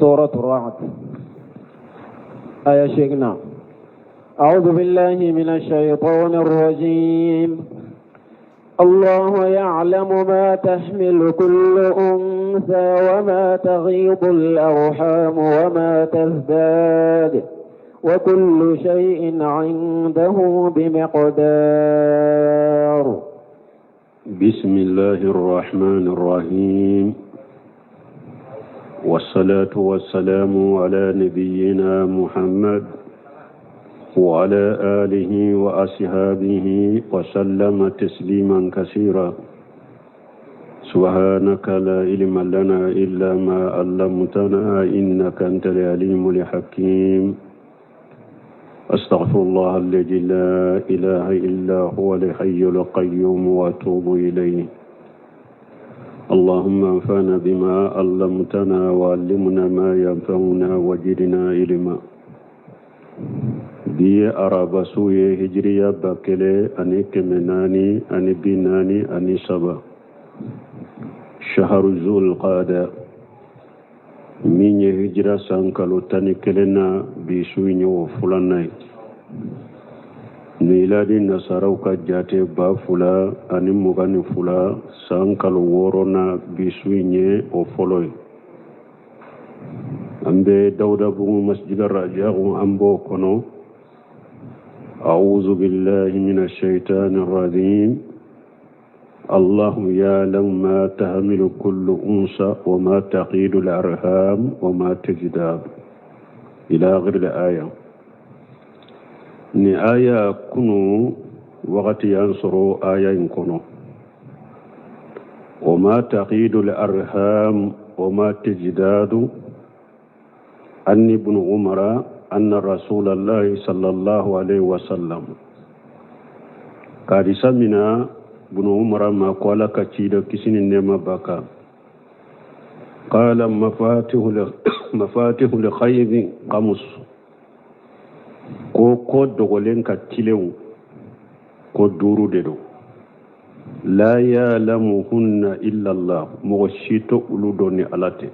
سورة الرعد آية شيخنا أعوذ بالله من الشيطان الرجيم الله يعلم ما تحمل كل أنثى وما تغيض الأرحام وما تزداد وكل شيء عنده بمقدار. بسم الله الرحمن الرحيم، والصلاة والسلام على نبينا محمد وعلى آله وأصحابه وسلم تسليما كثيرا. سبحانك لا علم لنا إلا ما علمتنا إنك أنت العليم الحكيم. أستغفر الله الذي لا إله إلا هو الحي القيوم وأتوب إليه. اللهم انفعنا بما علمتنا وعلمنا ما ينفعنا وزدنا علما. Bi ye araba su ye, hijiriya 1443, shaharu zul qada, min ye hijira san kalo 11 na, bi su in ye o filanan ye. Miladi nasaraw ka jate 2022 san kalo wɔɔrɔnan, bi su in ye o fɔlɔ ye. An bɛ Dawudabugu masjid Rajahu, an b'o kɔnɔ. أعوذ بالله من الشيطان الرجيم. الله يعلم ما تحمل كل أنثى وما تغيض الأرحام وما تزداد، إلى آخر الآية. Ni aya kunu wagati y'an sɔrɔ aya in kɔnɔ: وما تغيض الأرحام وما تزداد. عن ابن عمر أن رسول الله صلى الله عليه وسلم ka mina bunu Umara ma ko Ala ka ciden kisi ni nɛɛma b'a kan قال مفاتيح الغيب خمس. Ko ko dogolen ka tilenw ko duuru de don. لا يعلمهن إلا الله, mɔgɔ si tɛ olu dɔn ni Ala tɛ.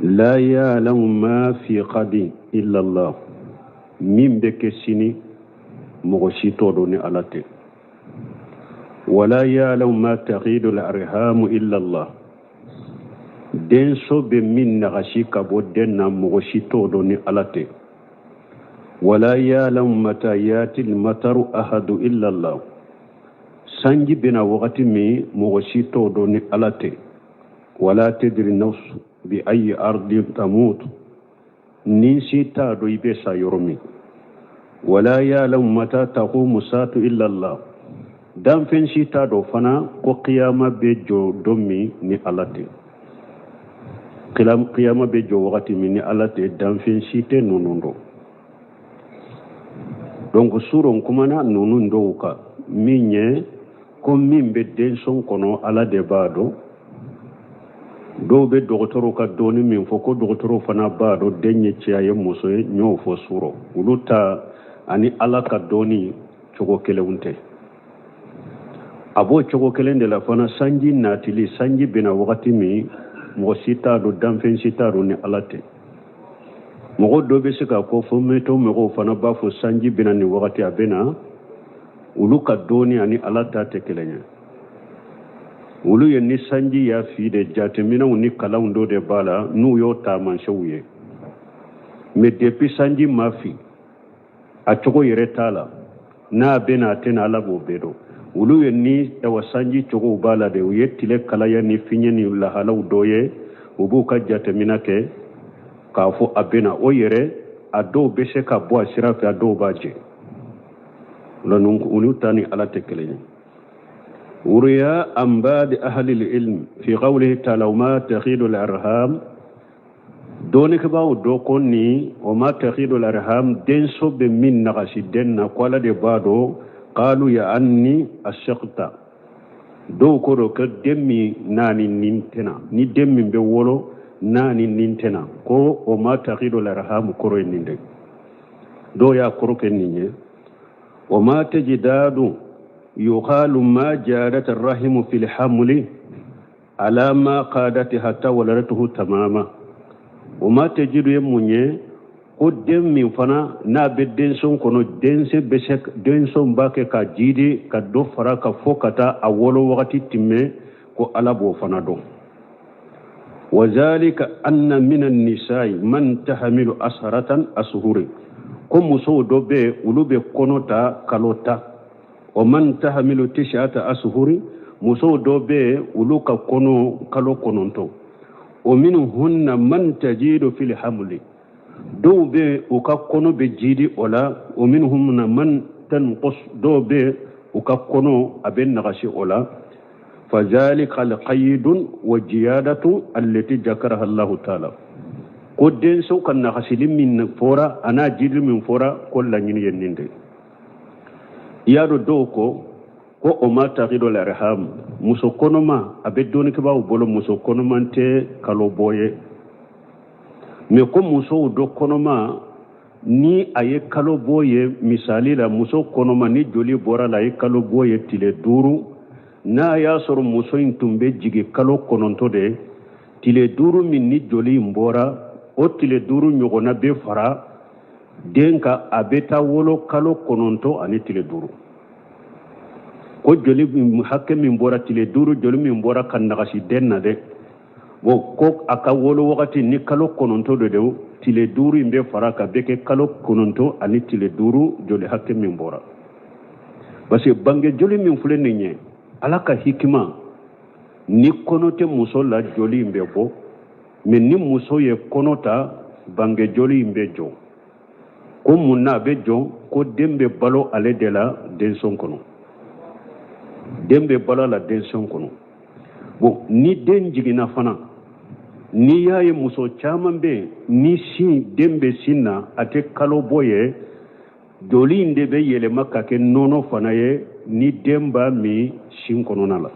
لا يعلم ما في غد إلا الله, min bɛ kɛ sini, mɔgɔ si t'o dɔn ni Ala tɛ. ولا يعلم ما تغيض الأرحام إلا الله, denso bɛ min nagasi ka bɔ den na, mɔgɔ si t'o dɔn ni Ala tɛ. ولا يعلم متى يأتي المطر أحد إلا الله, sanji bɛna wagati min, mɔgɔ si t'o dɔn ni Ala tɛ. ولا تدري نفس بأي أرض تموت, ni si t'a dɔn i bɛ sa yɔrɔ min. ولا يعلم متى تقوم الساعة إلا الله, danfɛn si t'a dɔn fana ko kiyama bɛ jɔ don min ni Ala tɛ. Kiyama bɛ jɔ wagati min ni Ala tɛ, danfɛn si tɛ ninnu dɔn. Donc suron kumana ninnu dɔw kan, min ye ko min bɛ denson kɔnɔ, Ala de b'a dɔn. Dɔw bɛ dɔgɔtɔrɔw ka dɔɔni min fɔ ko dɔgɔtɔrɔw fana b'a dɔn den ye cɛya ye muso ye, n y'o fɔ surɔ, olu ta ani Ala ka dɔɔni cogo kelenw tɛ. A b'o cogo kelen de la fana, sanji natili, sanji bɛna wagati min, mɔgɔ si t'a dɔn, danfɛn si t'a dɔn ni Ala tɛ. Mɔgɔ dɔ bɛ se k'a fɔ fo météo mɔgɔw fana b'a fɔ sanji bɛna nin wagati, a bɛna. Olu ka dɔɔni ani Ala ta tɛ kelen ye. Olu ye ni sanji y'a fi de, jateminɛw ni kalanw dɔ de b'a la n'u y'o taamasiyɛnw ye. Mais depuis sanji ma fi, a cogo yɛrɛ t'a la, n'a bɛna a tɛna, Ala b'o bɛɛ dɔn. Olu ye ni awa sanji cogow b'a la de, u ye tile kalaya ni fiɲɛ ni lahalaw dɔ ye, u b'u ka jateminɛ kɛ k'a fɔ a bɛna. O yɛrɛ, a dɔw bɛ se ka bɔ a sira fɛ, a dɔw b'a jɛ. Olu ta ni Ala tɛ kelen ye. وروي عن بعض أهل العلم في قوله تعالى وما تغيض الأرحام, dɔɔnikɛbaaw dɔ ko ni وما تغيض الأرحام, denso bɛ min nagasi den na, ko Ala de b'a dɔn. قالوا يعني السقط. Dɔw ko do ko den min n'a ni nin tɛna, ni den min bɛ wolo n'a ni nin tɛna, ko وما تغيض الأرحام kɔrɔ ye nin de. Dɔw y'a kɔrɔ kɛ nin ye. وما تزداد يقال ما جادت الرحم في الحمل على ما قادت حتى ولدته تماما. O ma tajidu ye mun ye? Ko den min fana n'a bɛ denso kɔnɔ, denso bɛ se, denso b'a kɛ ka jiidi ka dɔ fara ka fo ka taa a wolo wagati timmɛ, ko Ala b'o fana dɔn. Wa zalika anna min an-nisa'i man tahmilu asharatan ashuri, ko musow dɔ bɛ yen, olu bɛ kɔnɔ ta kalo 10. Wa man tahmilu tis'ata ashuri, musow dɔ bɛ yen, olu ka kɔnɔ kalo 9. O minhunna man tajidu fil hamli, dɔw bɛ yen, u ka kɔnɔ bɛ jiidi o la. O minhunna man tanqus, dɔw bɛ yen, u ka kɔnɔ a bɛ nagasi o la. Fazalika alqaidun wa jiyadatu allati jakaraha Allahu taala, ko denso ka nagasili min fɔra a n'a jiidili min fɔra, ko laɲini ye nin de. I y'a dɔn, dɔw ko o ma tagidu l'arham, muso kɔnɔma, a bɛ dɔnnikɛbaaw bolo, muso kɔnɔma tɛ kalo bɔ ye. Mais ko musow dɔ kɔnɔma, ni a ye kalo bɔ ye, misali la, muso kɔnɔma ni joli bɔra la, a ye kalo bɔ ye tile 5, n'a y'a sɔrɔ muso in tun bɛ jigin kalo 9 de, tile 5 min ni joli in bɔra, o tile 5 ɲɔgɔnna bɛ fara den kan, a bɛ taa wolo kalo 9 ani tile 5. Ko joli hakɛ min bɔra, tile 5 joli min bɔra ka nagasi den na dɛ, bon, ko a ka wolo wagati ni kalo 9 de don, tile 5 in bɛ fara ka bɛ kɛ kalo 9 ani tile 5 joli hakɛ min bɔra. Parce que bange joli min filɛ nin ye, Ala ka hikima, ni kɔnɔ tɛ muso la, joli in bɛ bɔ. Mais ni muso ye kɔnɔ ta, bange joli in bɛ jɔ. Ko mun na a bɛ jɔ? Ko den bɛ balo ale de la denso kɔnɔ, den bɛ balo a la denso kɔnɔ. Bon, ni den jiginna fana, n'i y'a ye muso caman bɛ yen, ni sin den bɛ sin na, a tɛ kalo bɔ ye, joli in de bɛ yɛlɛma ka kɛ nɔnɔ fana ye ni den b'a min sin kɔnɔna la.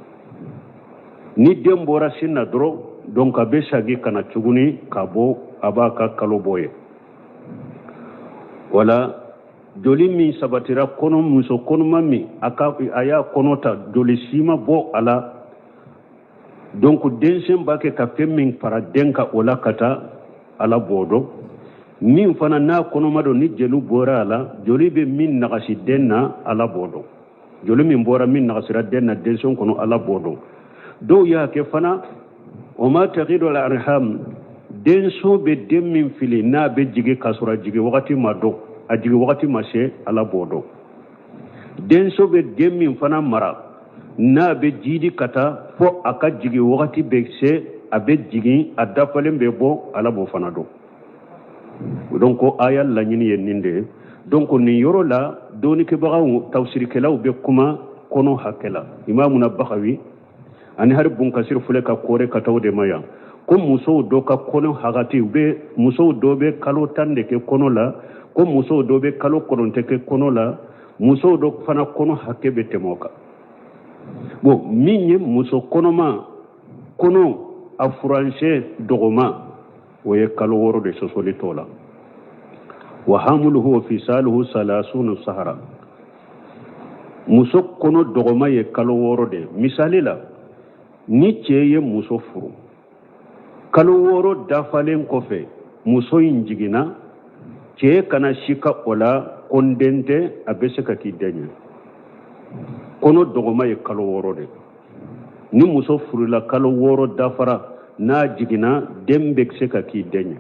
Ni den bɔra sin na dɔrɔn, donc a bɛ segin ka na tuguni ka bɔ, a b'a ka kalo bɔ ye. Wala joli min sabatira kɔnɔ, muso kɔnɔma min a ka a y'a kɔnɔ ta, joli si ma bɔ a la, donc densen b'a kɛ ka fɛn min fara den kan o la ka taa, Ala b'o dɔn. Min fana n'a kɔnɔma don, ni joli bɔra a la, joli bɛ min nagasi den na, Ala b'o dɔn. Joli min bɔra min nagasira den na densen kɔnɔ, Ala b'o dɔn. Dɔw y'a kɛ fana o ma tagidu al arham, denso bɛ den min fili n'a bɛ jigin k'a sɔrɔ a jigin wagati ma dɔn, a jigin wagati ma se, Ala b'o dɔn. Denso bɛ den min fana mara n'a bɛ jiidi ka taa fo a ka jigin wagati bɛ se, a bɛ jigin, a dafalen bɛ bɔ, Ala b'o fana dɔn. Donc ko aya laɲini ye nin de ye. Donc nin yɔrɔ la, dɔnnikɛbagaw, tafsirikɛlaw bɛ kuma kɔnɔ hakɛ la. Imamuna Bagawi ani hari Bunkasiri filɛ ka kɔrɛ ka taa o de ma yan, ko musow dɔ ka kɔnɔ hakati, u bɛ musow dɔ bɛ kalo 10 de kɛ kɔnɔ la, ko musow dɔ bɛ kalo 9 kɛ kɔnɔ la, musow dɔ fana kɔnɔ hakɛ bɛ tɛmɛ o kan. Bon, min ye muso kɔnɔma kɔnɔ a furancɛ dɔgɔma, o ye kalo 6 de, sɔsɔli t'o la. Wa hamuluhu wa fisaluhu salasuna sahara, muso kɔnɔ dɔgɔma ye kalo 6 de ye. Misali la, ni cɛ ye muso furu, kalo 6 dafalen kɔfɛ muso in jiginna, cɛ kana sika o la ko n den tɛ, a bɛ se ka k'i den ye. Kɔnɔ dɔgɔma ye kalo 6 de. Ni muso furula, kalo 6 dafara, n'a jiginna, den bɛ se ka k'i den ye.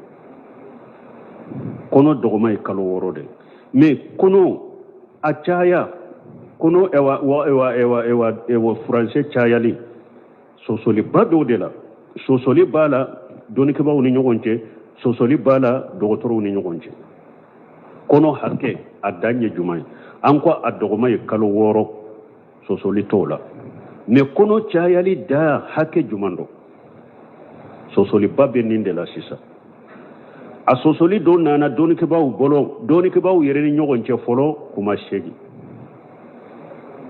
Kɔnɔ dɔgɔma ye kalo 6 de. Mais kɔnɔ a caya, kɔnɔ ewa ewa ewa ewa ewa furancɛ cayali, sɔsɔliba dɔw de la, sɔsɔli b'a la dɔnnikɛbaaw ni ɲɔgɔn cɛ, sɔsɔli b'a la dɔgɔtɔrɔw ni ɲɔgɔn cɛ. Kɔnɔ hakɛ a dan ye jumɛn ye? An ko a dɔgɔma ye kalo 6, sɔsɔli t'o la. Mais kɔnɔ cayali da hakɛ jumɛn don? Sɔsɔliba bɛ nin de la sisan. A sɔsɔli dɔ nana dɔnnikɛbaaw bolo, dɔnnikɛbaaw yɛrɛ ni ɲɔgɔn cɛ fɔlɔ, kuma 8.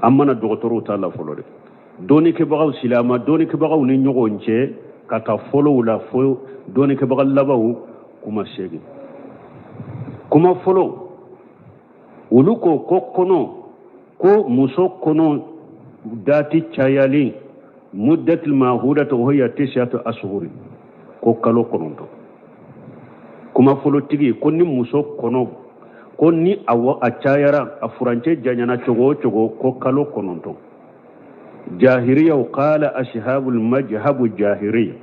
An mana dɔgɔtɔrɔw ta la fɔlɔ dɛ, dɔnnikɛbagaw, silama dɔnnikɛbagaw ni ɲɔgɔn cɛ, ka taa fɔlɔw la fo dɔnnikɛbaga labanw, kuma 8. Kuma fɔlɔ, olu ko kɔnɔ, ko muso kɔnɔ dati cayalen, muddatul mahudatu wa hiya tis'atu ashhuri, ko kalo 9. Kuma fɔlɔtigi ko ni muso kɔnɔ ko ni a cayara a furancɛ janyana cogo o cogo ko kalo 9. Jahiriyaw qala ashabul majhabu jahiriya,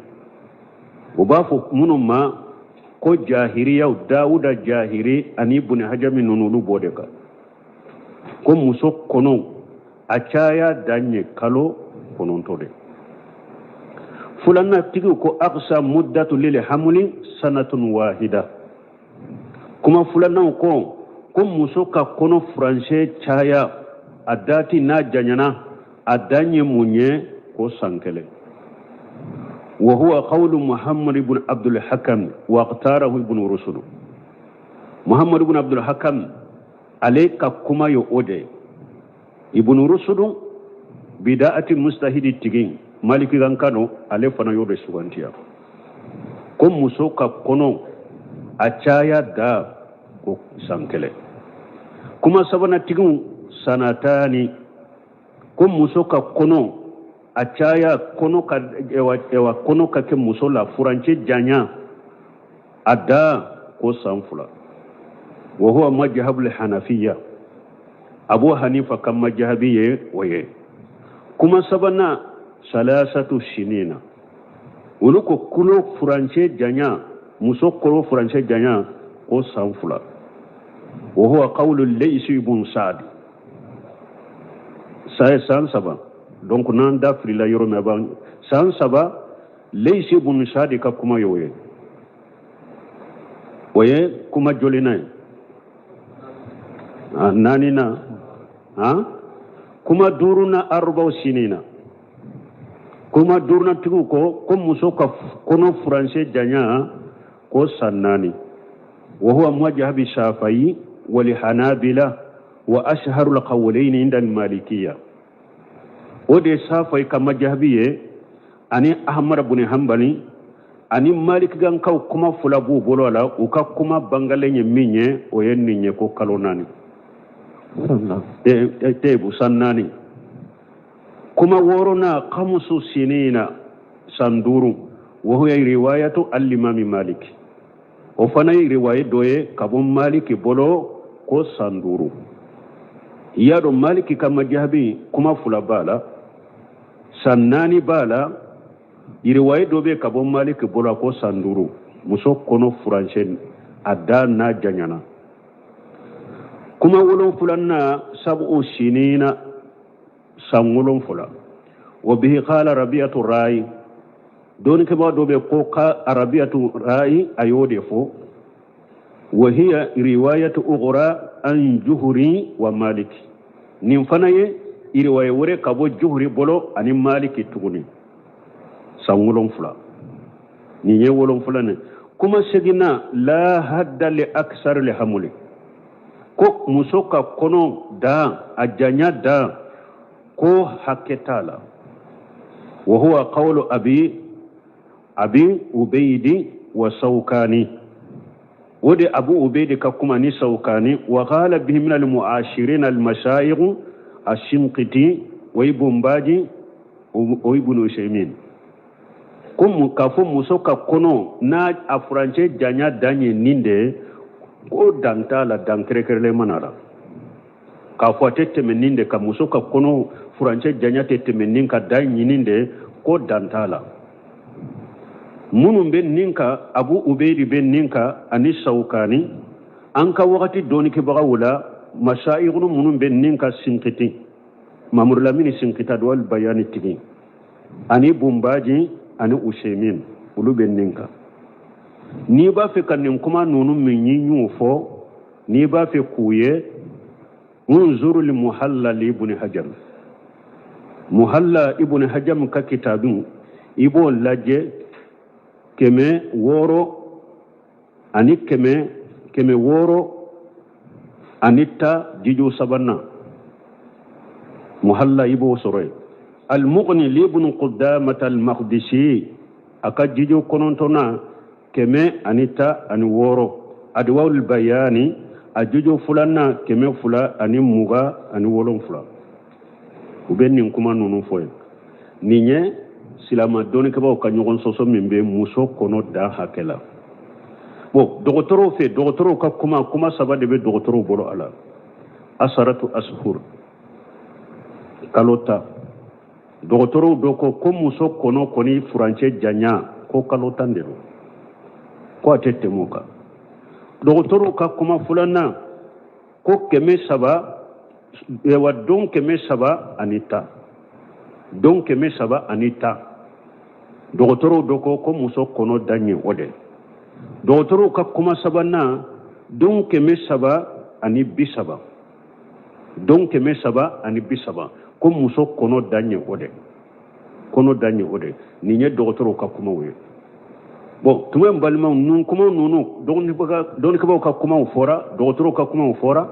u b'a fɔ minnu ma ko jahiriyaw, Dawuda Jahiri ani Ibn Hajami ninnu, olu b'o de kan ko muso kɔnɔ a caya dan ye kalo 9 de. Filanan tigiw ko aqsa muddatu lil hamli sanatun wahida. Kuma filananw ko ko muso ka kɔnɔ furancɛ caya a dati n'a janyana a dan ye mun ye? Ko san 1. Wa huwa qawlu Muhammad ibn Abdul Hakam wa ikhtarahu Ibn Rushd. Muhammad ibn Abdul Hakam ale ka kuma ye o de ye. Ibn Rushd Bida'ati Mustahidi tigi Maliki kan kano, ale fana y'o de sugantiya ko muso ka kɔnɔ a caya da ko san 1. Kuma sabanan tigiw sanatani, ko muso ka kɔnɔ a caya kɔnɔ ka ewa kɔnɔ ka kɛ muso la furancɛ janya a da ko san 2. Wa huwa majhabul hanafiya, Abu Hanifa ka majahabi ye o ye. Kuma sabanan salasatu sinina, olu ko kolo furancɛ janya, muso kolo furancɛ janya ko san 2. Wa huwa qawlu Laysi ibn Sa'd, san 3. Donc n'an da filila yɔrɔ min a b'an san 3, Laysi ibn Sa'd ka kuma y'o ye. O ye kuma jolina ye? Naanina. Kuma duuruna arba'u sinina. Kuma duurunatigiw ko ko muso ka kɔnɔ furancɛ janya ko san 4. Wa huwa majhabi Shafi'i wal Hanabila wa ashharu al-qawlayn inda al-Malikiyya. O de ye Shafi'i ka majahabi ye ani Ahmad bin Hanbali ani Malikigankaw. Kuma fila b'u bolo a la. U ka kuma bangalen ye min ye, o ye nin ye ko kalo 4 tebu san 4. Kuma wɔɔrɔnan khamsu sinina, san 5. Wa huwa riwayatu al-imami Malik, o fana ye riwaye dɔ ye ka bɔ Maliki bolo ko san 5. I y'a dɔn Maliki ka majahabi kuma fila b'a la, san 4 b'a la. Riwaye dɔ bɛ ka bɔ Maliki bolo ko san 5, muso kɔnɔ furancɛ a da n'a janyana. Kuma wolonfilanan sab'u sinina, san 7. Wa bihi qala Rabi'atu Rayi, dɔnnikɛbaa dɔ bɛ ko ka Rabi'atu Rayi a y'o de fɔ. Wa hiya riwayatu ukhra an Juhuri wa Malik, nin fana ye riwaye wɛrɛ ka bɔ Juhuri bolo ani Maliki tuguni, san 7. Nin ye wolonfila nin. Kuma seginna la hadda li aksar li hamuli, ko muso ka kɔnɔ dan a janya dan ko hakɛ t'a la. Wa huwa qawlu abi Ubaydi wa Sawkani, o de Abu Ubaydi ka kuma ni Sawkani. Wa qala bihi min al-mu'ashirin al-mashayikh ash-Shinqiti wa Ibn Baji wa Ibn Usaymin, ko k'a fɔ muso ka kɔnɔ n'a a furancɛ janya dan ye nin de ye, ko dan t'a la, dan kɛrɛnkɛrɛnlen mana la k'a fɔ a tɛ tɛmɛ nin de kan. Muso ka kɔnɔ furancɛ janya tɛ tɛmɛ nin kan, dan ɲini de, ko dan t'a la. Minnu bɛ nin kan, Abu Ubeyidi bɛ nin kan ani Sawukani. An ka wagati dɔnnikɛbagaw la masayikunu minnu bɛ nin kan, Sinkiti Mamuru Lamini Sinkita Adwa'ul Bayani tigi ani Bunbaji ani Useymin, olu bɛ nin kan. N'i b'a fɛ ka nin kuma ninnu min y'u fɔ, n'i b'a fɛ k'u ye, unzuru li Muhalla li Ibn Hajar, Muhalla Ibn Hajar ka kitabu, i b'o lajɛ 600 ani 610 jiju sabanan, Muhalla i b'o sɔrɔ yen. Al-Mughni li Ibn Qudamah al-Maqdisi, a ka jiju kɔnɔntɔnnan 116. Adwa'ul Bayani a jiju filanan 227, u bɛ nin kuma ninnu fɔ yen. Nin ye silama dɔnnikɛbaaw ka ɲɔgɔn sɔsɔ min bɛ muso kɔnɔ dan hakɛ la. Bon, dɔgɔtɔrɔw fɛ, dɔgɔtɔrɔw ka kuma, kuma saba de bɛ dɔgɔtɔrɔw bolo a la. Asaratu asuhur, kalo 10. Dɔgɔtɔrɔw dɔ ko ko muso kɔnɔ kɔni furancɛ janya ko kalo 10 de don, ko a tɛ tɛmɛ o kan. Dɔgɔtɔrɔw ka kuma filanan ko 300, wa don 310, don 310. Dɔgɔtɔrɔw dɔ ko ko muso kɔnɔ dan ye o de. Dɔgɔtɔrɔw ka kuma sabanan, don 330, don 330, ko muso kɔnɔ dan ye o de, kɔnɔ dan ye o de. Nin ye dɔgɔtɔrɔw ka kumaw ye. Bon, tuma in balimaw, ninnu kuma ninnu, dɔnnikɛbaaw ka kumaw fɔra, dɔgɔtɔrɔw ka kumaw fɔra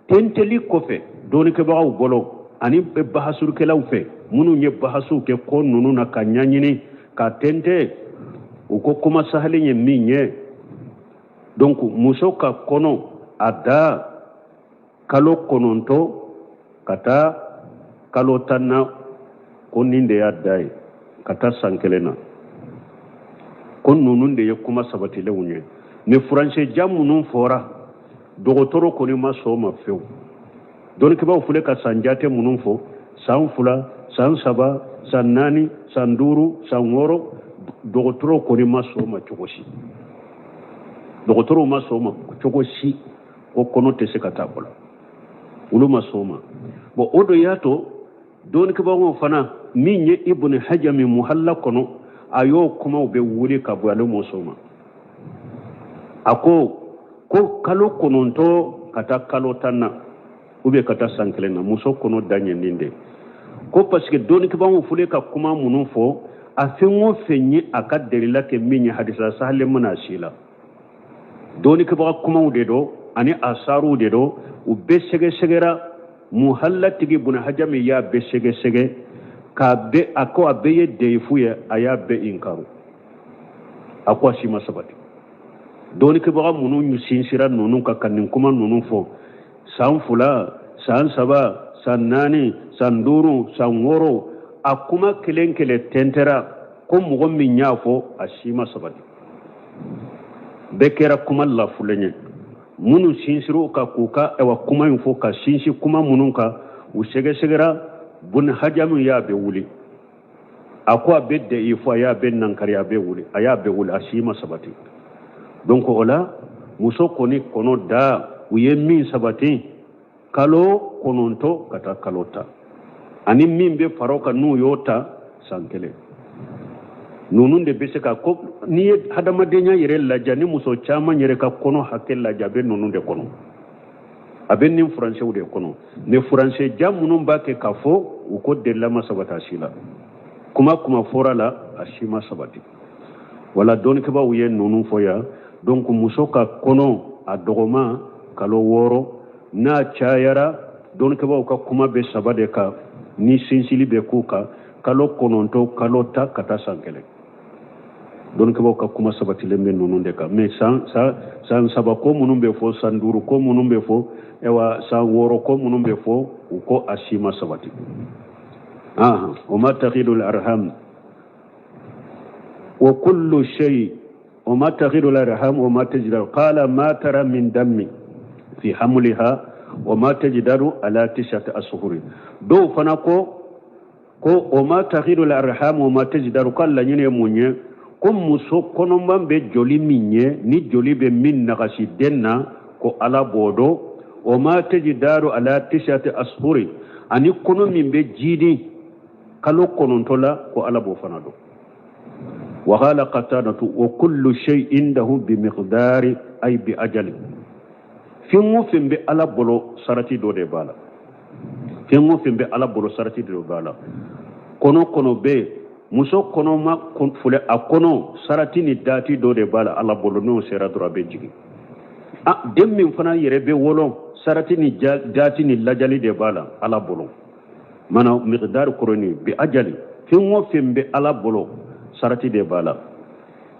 tenteli kɔfɛ dɔnnikɛbagaw bolo ani bahasurukɛlaw fɛ, minnu ye bahasuw kɛ ko ninnu na ka ɲɛɲini ka tente. U ko kuma sahalen ye min ye, donc muso ka kɔnɔ a da kalo 9 ka taa kalo 10 na, ko nin de y'a da ye ka taa san kelen na, ko ninnu de ye kuma sabatilenw ye. Ni furancɛ jan minnu fɔra, dɔgɔtɔrɔ kɔni ma sɔn o ma fewu. Dɔnnikɛbaaw filɛ ka san jate minnu fɔ, san 2, san 3, san 4, san 5, san 6, dɔgɔtɔrɔw kɔni ma sɔn o ma cogo si. Dɔgɔtɔrɔw ma sɔn o ma cogo si, ko kɔnɔ tɛ se ka taa o la, olu ma sɔn o ma. Bon, o de y'a to dɔnnikɛbagaw fana, min ye Ibn Hajami muhalla kɔnɔ, a y'o kumaw bɛ wuli ka bɔ, ale m'o sɔn o ma. A ko ko kalo 9 ka taa kalo 10 na, ou bien ka taa san kelen na, muso kɔnɔ dan ye nin de. Ko parce que dɔnnikɛbagaw filɛ ka kuma minnu fɔ, a fɛn o fɛn ye a ka delila kɛ min ye, hadisa sahalen mana a si la, dɔnnikɛbaga kumaw de don ani asaruw de don, u bɛɛ sɛgɛsɛgɛra. Muhallatigi Ibn Hajami y'a bɛɛ sɛgɛsɛgɛ k'a bɛɛ, a ko a bɛɛ ye deyifu ye, a y'a bɛɛ inkaru, a ko a si ma sabati. Dɔnnikɛbaga minnu sinsira ninnu kan ka nin kuma ninnu fɔ, san 2, san 3, san 4, san 5, san 6, a kuma kelen kelen tɛntɛra, ko mɔgɔ min y'a fɔ a si ma sabati, bɛɛ kɛra kuma lafulen ye. Minnu sinsir'u kan k'u ka ayiwa kuma in fɔ, ka sinsin kuma minnu kan, u sɛgɛsɛgɛra. Bun Hajami y'a bɛɛ wuli, a ko a bɛ deyifu, a y'a bɛɛ nankari, a bɛ wuli, a y'a bɛɛ wuli, a si ma sabati. Donc o la muso kɔni kɔnɔ da, u ye min sabati, kalo 9 ka taa kalo 10, ani min bɛ fara o kan n'u y'o ta san kelen. Ninnu de bɛ se ka ko, n'i ye hadamadenya yɛrɛ lajɛ, ni muso caman yɛrɛ ka kɔnɔ hakɛ lajɛ, a bɛ ninnu de kɔnɔ, a bɛ nin furancɛw de kɔnɔ. Ni furancɛ jan minnu b'a kɛ k'a fɔ, u ko delila ma sabati a si la, kuma kuma fɔra la, a si ma sabati. Wala dɔnnikɛbaaw ye ninnu fɔ yan. Donc muso ka kɔnɔ a dɔgɔma kalo 6, n'a cayara, dɔnnikɛbaaw ka kuma bɛ saba de kan, ni sinsili bɛ k'u kan, kalo 9, kalo 10 ka taa san kelen. Dɔnnikɛbaaw ka kuma sabatilen bɛ ninnu de kan. Mais san 3 ko minnu bɛ fɔ, san 5 ko minnu bɛ fɔ, ayiwa san 6 ko minnu bɛ fɔ, u ko a si ma sabati. O ma taghidul arham wa kullu shay, wa ma taghidul arham wa ma tajdaru qala ma tara min dammi fi hamliha wa ma tajdaru ala tis'ati ashhuri. Dɔw fana ko ko o ma taghidul arham wa ma tajdaru, k'a laɲini ye mun ye? Ko muso kɔnɔman bɛ joli min ye, ni joli bɛ min nagasi den na, ko Ala b'o dɔn. O ma tajdaru ala tis'ati ashhuri, ani kɔnɔ min bɛ jiidi kalo 9 la, ko Ala b'o fana dɔn. Wa qala Qatadatu wa kullu shay'in indahu bi miqdari ay bi ajali. Fɛn o fɛn bɛ Ala bolo, sarati dɔ de b'a la. Fɛn o fɛn bɛ Ala bolo, sarati dɔ b'a la. Kɔnɔ kɔnɔ bɛ yen, muso kɔnɔma filɛ, a kɔnɔ sarati ni dati dɔ de b'a la Ala bolo, n'o sera dɔrɔn a bɛ jigin. Den min fana yɛrɛ bɛ wolo, sarati ni dati ni lajali de b'a la Ala bolo. Mana miqdar kɔrɔ bi ajali, fɛn o fɛn bɛ Ala bolo, sarati de b'a la.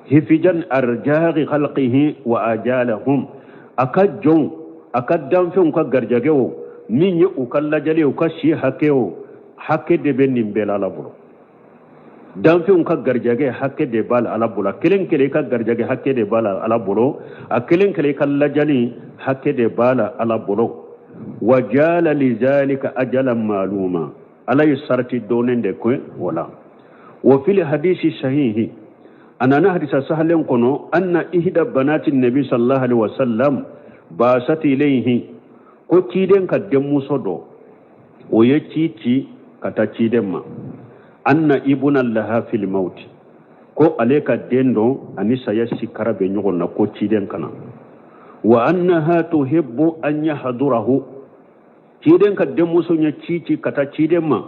Hifijan arjaqi khalqihi wa ajalahum, a ka jɔnw, a ka danfɛnw ka garijɛgɛw, min ye u ka lajali, u ka si hakɛ o hakɛ de bɛ nin bɛɛ la Ala bolo. Danfɛnw ka garijɛgɛ hakɛ de b'a la Ala bolo, a kelen kelen ka garijɛgɛ hakɛ de b'a la Ala bolo, a kelen kelen ka lajali hakɛ de b'a la Ala bolo. Wa jala lizalika ajalan ma'luma, Ala ye sarati dɔnnen de kɛ o la. Wa fil hadisi sahihi, a nana hadisa sahalen kɔnɔ, anna ihda banati nabi sallallahu alaihi wasallam basat ilayhi, ko ciden ka denmuso dɔ o ye ci ci ka taa ciden ma, anna ibuna laha fil mauti, ko ale ka den dɔ ani saya sikara bɛ ɲɔgɔn na, ko ciden ka na. Wa annaha tuhibbu an yahdurahu, ciden ka denmuso ye ci ci ka taa ciden ma,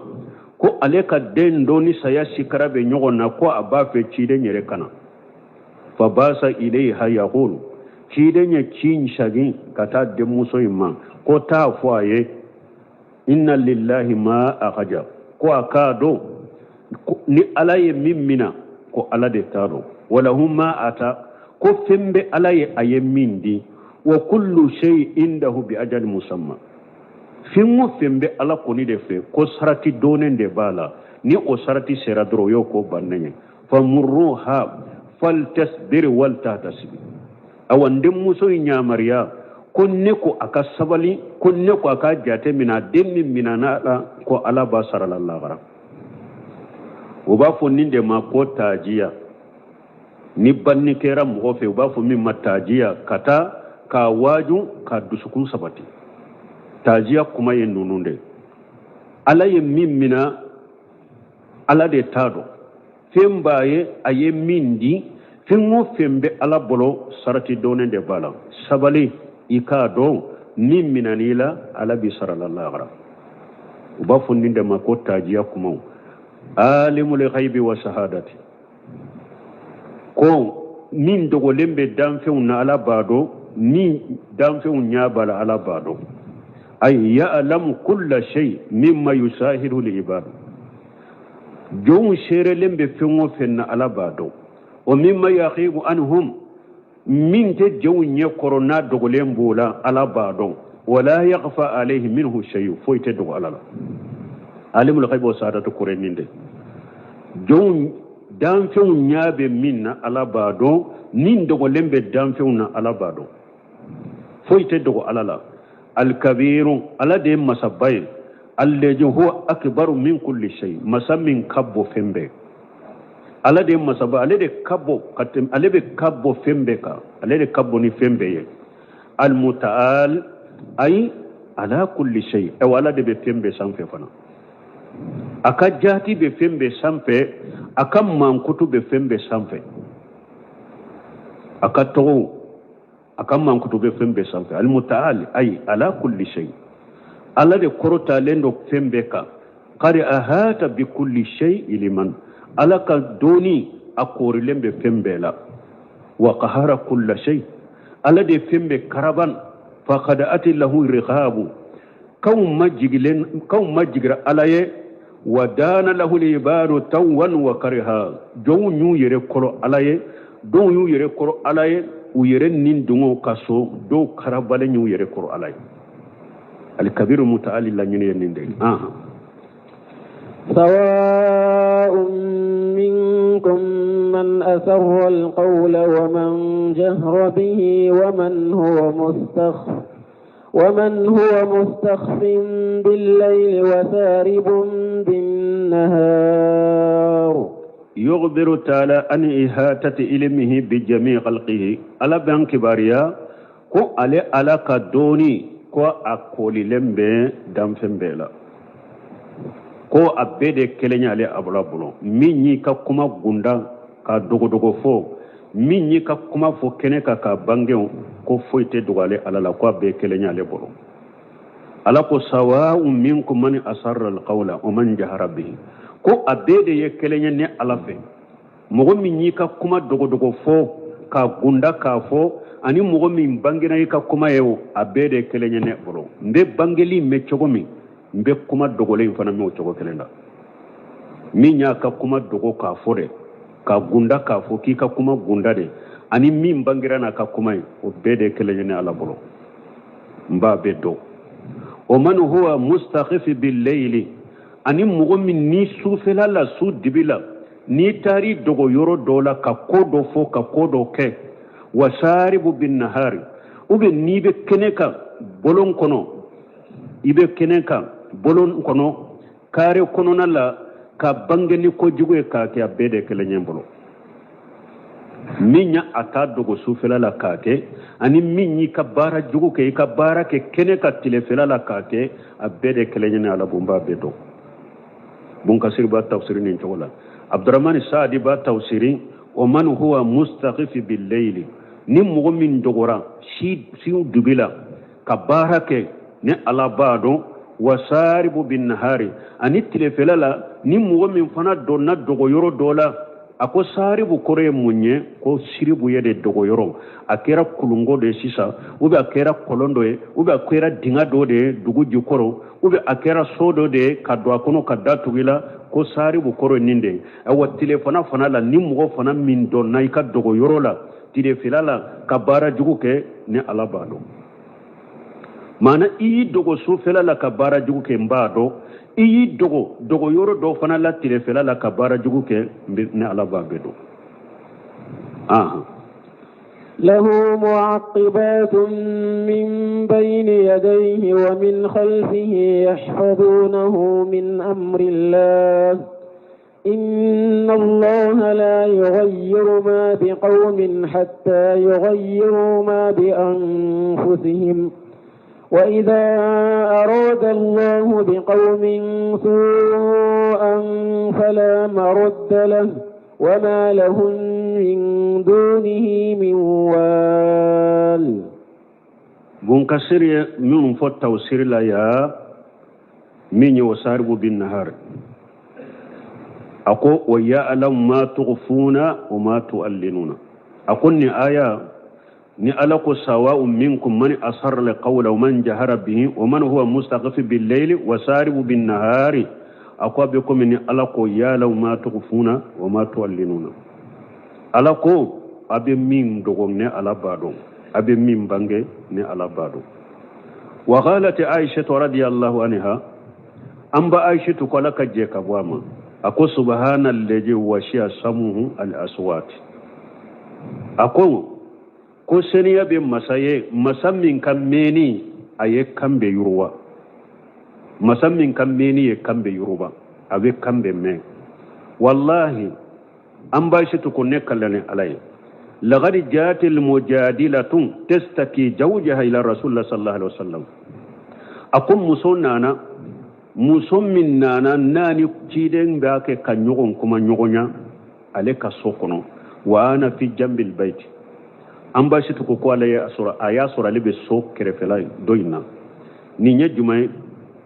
ko ale ka den dɔ ni saya sikara bɛ ɲɔgɔn na, ko a b'a fɛ ciden yɛrɛ ka na. Fa basa ilayha yaqulu, ciden ye ci in sagin ka taa denmuso in ma, ko taa fɔ a ye inna lillahi ma akhaja, ko a k'a dɔn ni Ala ye min mina ko Ala de ta don, walahu ma ata, ko fɛn bɛ Ala ye a ye min di, wa kullu shay indahu bi ajali musamma, fɛn o fɛn bɛ Ala kɔni de fɛ ko sarati dɔnnen de b'a la, ni o sarati sera dɔrɔn o y'o ko bannen ye. Famurruha faltasbir wal tahtasibi, awa n denmuso in yamaruya ko ne ko a ka sabali, ko ne ko a ka jate minɛ, a den min minɛna la ko Ala b'a sara la lahara. U b'a fɔ nin de ma ko tajiya. Ni banni kɛra mɔgɔ fɛ, u b'a fɔ min ma tajiya, ka taa k'a waaju ka dusukun sabati. Tajiya kuma ye ninnu de, Ala ye min mina Ala de t'a dɔn, fɛn b'a ye a ye min di, fɛn o fɛn bɛ Ala bolo sarati dɔnnen de b'a la. Sabali, i k'a dɔn min minɛn'i la Ala b'i sara la lahara. U b'a fɔ nin de ma ko tajiya kumaw. Alimul ghaibi wa shahadati, ko min dogolen bɛ danfɛnw na Ala b'a dɔn, min danfɛnw ɲɛ b'a la Ala b'a dɔn. Ay ya'lamu kulla shay mimma yusahiru li ibadu, jɔnw seerelen bɛ fɛn o fɛn na Ala b'a dɔn. O mimma yaqibu anhum, min tɛ jɔnw ɲɛ kɔrɔ n'a dogolen b'o la Ala b'a dɔn. Wala yakhfa alayhi minhu shay, foyi tɛ dogo Ala la. Alimul ghaibi wa shahadati kɔrɔ nin de, jɔnw danfɛnw ɲɛ bɛ min na Ala b'a dɔn, min dogolen bɛ danfɛnw na Ala b'a dɔn, foyi tɛ dogo Ala la. Alkabiru, Ala de ye masaba ye, allazi huwa akbaru min kulli shay, masa min ka bon fɛn bɛɛ. Ala de ye masaba, ale de ka bon ka tɛmɛ, ale bɛ ka bon fɛn bɛɛ kan, ale de ka bon ni fɛn bɛɛ ye. Almutaal ay ala kulli shay, awa Ala de bɛ fɛn bɛɛ sanfɛ fana, a ka jaati bɛ fɛn bɛɛ sanfɛ, a ka mankutu bɛ fɛn bɛɛ sanfɛ, a ka tɔgɔw a ka mankutu bɛ fɛn bɛɛ sanfɛ. Almutaal ay ala kulli shay, Ala de kɔrɔtalen don fɛn bɛɛ kan. Qad ahata bi kulli shay iliman, Ala ka dɔnni a koorilen bɛ fɛn bɛɛ la. Wa qahara kulla shay, Ala de fɛn bɛɛ karaban. Faqad ati lahu riqabu, kanw majigilen, kanw majigira Ala ye. Wa dana lahu libadu tawan wa kariha, jɔnw y'u yɛrɛ kɔrɔ Ala ye, dɔw y'u yɛrɛ kɔrɔ Ala ye, u yɛrɛ ni dɔngɔw ka so, dɔw karabalen y'u yɛrɛ kɔrɔ Ala ye. Alkabiru mutaali laɲini ye nin de ye. سواء منكم من أسر القول ومن جهر به ومن هو مستخف بالليل وسارب بالنهار. يخبر تعالى عن إحاطة علمه بجميع خلقه، Ala b'an kibaruya ko ale Ala ka dɔnni ko a koolilen bɛ danfɛn bɛɛ la, ko a bɛɛ de kelen ye ale Ala bolo. Min y'i ka kuma gunda ka dogodogo fɔ, min y'i ka kuma fɔ kɛnɛ kan k'a bange, ko foyi tɛ dogo ale Ala la, ko a bɛɛ kelen ye ale bolo. Ala ko sawa'un minkum man asarra alqawla wa man jahara bihi, ko a bɛɛ de ye kelen ye ne Ala fɛ. Mɔgɔ min y'i ka kuma dogodogo fɔ k'a gunda k'a fɔ, ani mɔgɔ min bangena i ka kuma ye, o a bɛɛ de kelen ye ne bolo. N bɛ bangeli mɛn cogo min, n bɛ kuma dogolen in fana mɛn o cogo kelen na. Min y'a ka kuma dogo k'a fɔ dɛ, k'a gunda k'a fɔ k'i ka kuma gunda de, ani min bangera n'a ka kuma ye, o bɛɛ de kelen ye ne Ala bolo, n b'a bɛɛ dɔn. O man huwa mustakhifi bil layli, ani mɔgɔ min ni sufɛla la, su dibi la, N'i taar'i dogo yɔrɔ dɔ la ka ko dɔ fɔ, ka ko dɔ kɛ, wa saribu bin nahari, ou bien n'i bɛ kɛnɛ kan bolon kɔnɔ, i bɛ kɛnɛ kan bolon kɔnɔ kare kɔnɔna la ka bange ni kojugu ye k'a kɛ, a bɛɛ de kelen ye n bolo. Min ye a taa dogo sufɛla la k'a kɛ, ani min y'i ka baara jugu kɛ, i ka baara kɛ kɛnɛ kan tilefɛla la k'a kɛ, a bɛɛ de kelen ye ne Ala bolo, n b'a bɛɛ dɔn. Bun Kasiri b'a tafsiri nin cogo la. Abdurahmani Saadi b'a tafsiri wa man huwa mustaqifi bil-layli, ni mɔgɔ min dogora si dubi la ka baara kɛ, ne Ala b'a dɔn. Wa saribu bin nahari, ani tilefɛla la ni mɔgɔ min fana donna dogoyɔrɔ dɔ la. A ko saribu kɔrɔ ye mun ye? Ko siribu ye de dogoyɔrɔ. A kɛra kulunko de ye sisan, ou bien a kɛra kɔlɔn dɔ ye, ou bien a kɛra dingɛ dɔ de ye dugu jukɔrɔ, ou bien a kɛra so dɔ de ye ka don a kɔnɔ ka da tugu i la. Ko saribu kɔrɔ ye nin de ye. Ayiwa, tilefana fana la, ni mɔgɔ fana min donna i ka dogoyɔrɔ la tilefɛla la ka baara jugu kɛ, ne Ala b'a dɔn. Maana i y'i dogo sufɛla la ka baara jugu kɛ, n b'a dɔn. I y'i dogo dogoyɔrɔ dɔ fana la tilefɛla la ka baara jugu kɛ, ne Ala b'a bɛɛ dɔn. Ahan. له معقبات من بين يديه ومن خلفه يحفظونه من أمر الله إن الله لا يغير ما بقوم حتى يغيروا ما بأنفسهم وإذا أراد الله بقوم سوءا فلا مرد له وما لهم من دونه من وال. Bun Kasir ye minnu fɔ tafsiri la ya, min ye wa saribu bin nahar, a ko wa ya'lamu ma tughfuna wa ma tu'allinuna. A ko nin aya ni Ala ko sawa'un minkum man asarra alqawla wa man jahara bihi wa man huwa mustaghfi bil layli wa saribu bin nahari, a ko a bɛ komi ni Ala ko ya'lamu ma tughfuna wa ma tu'allinuna. Ala ko a bɛ min dogo, ne Ala b'a dɔn. A bɛ min bange, ne Ala b'a dɔn. Wa qalat Aisha radiyallahu anha, an ba Aisha ko Ala ka jɛ ka bɔ a ma, a ko subhanallazi wasi'a samuhu al aswat. A ko seniya bɛ masa ye, masa min ka mɛnni a ye kan bɛ yuruwa, masa min ka mɛnni ye kan bɛ yuruba, a bɛ kan bɛ mɛn. Wallahi, an ba Aisha ko ne kalani Ala ye, laqad jatil mujadilatun tastaki zawjaha ila rasulillah sallallahu alaihi wasallam. A ko muso nana, muso min nana n'a ni ciden b'a kɛ ka ɲɔgɔn kuma ɲɔgɔnya ale ka so kɔnɔ, wa ana fi jambil bayt. An ba Aisha ko ale y'a sɔrɔ, a y'a sɔrɔ ale bɛ so kɛrɛfɛla dɔ in na. Nin ye jumɛn ye?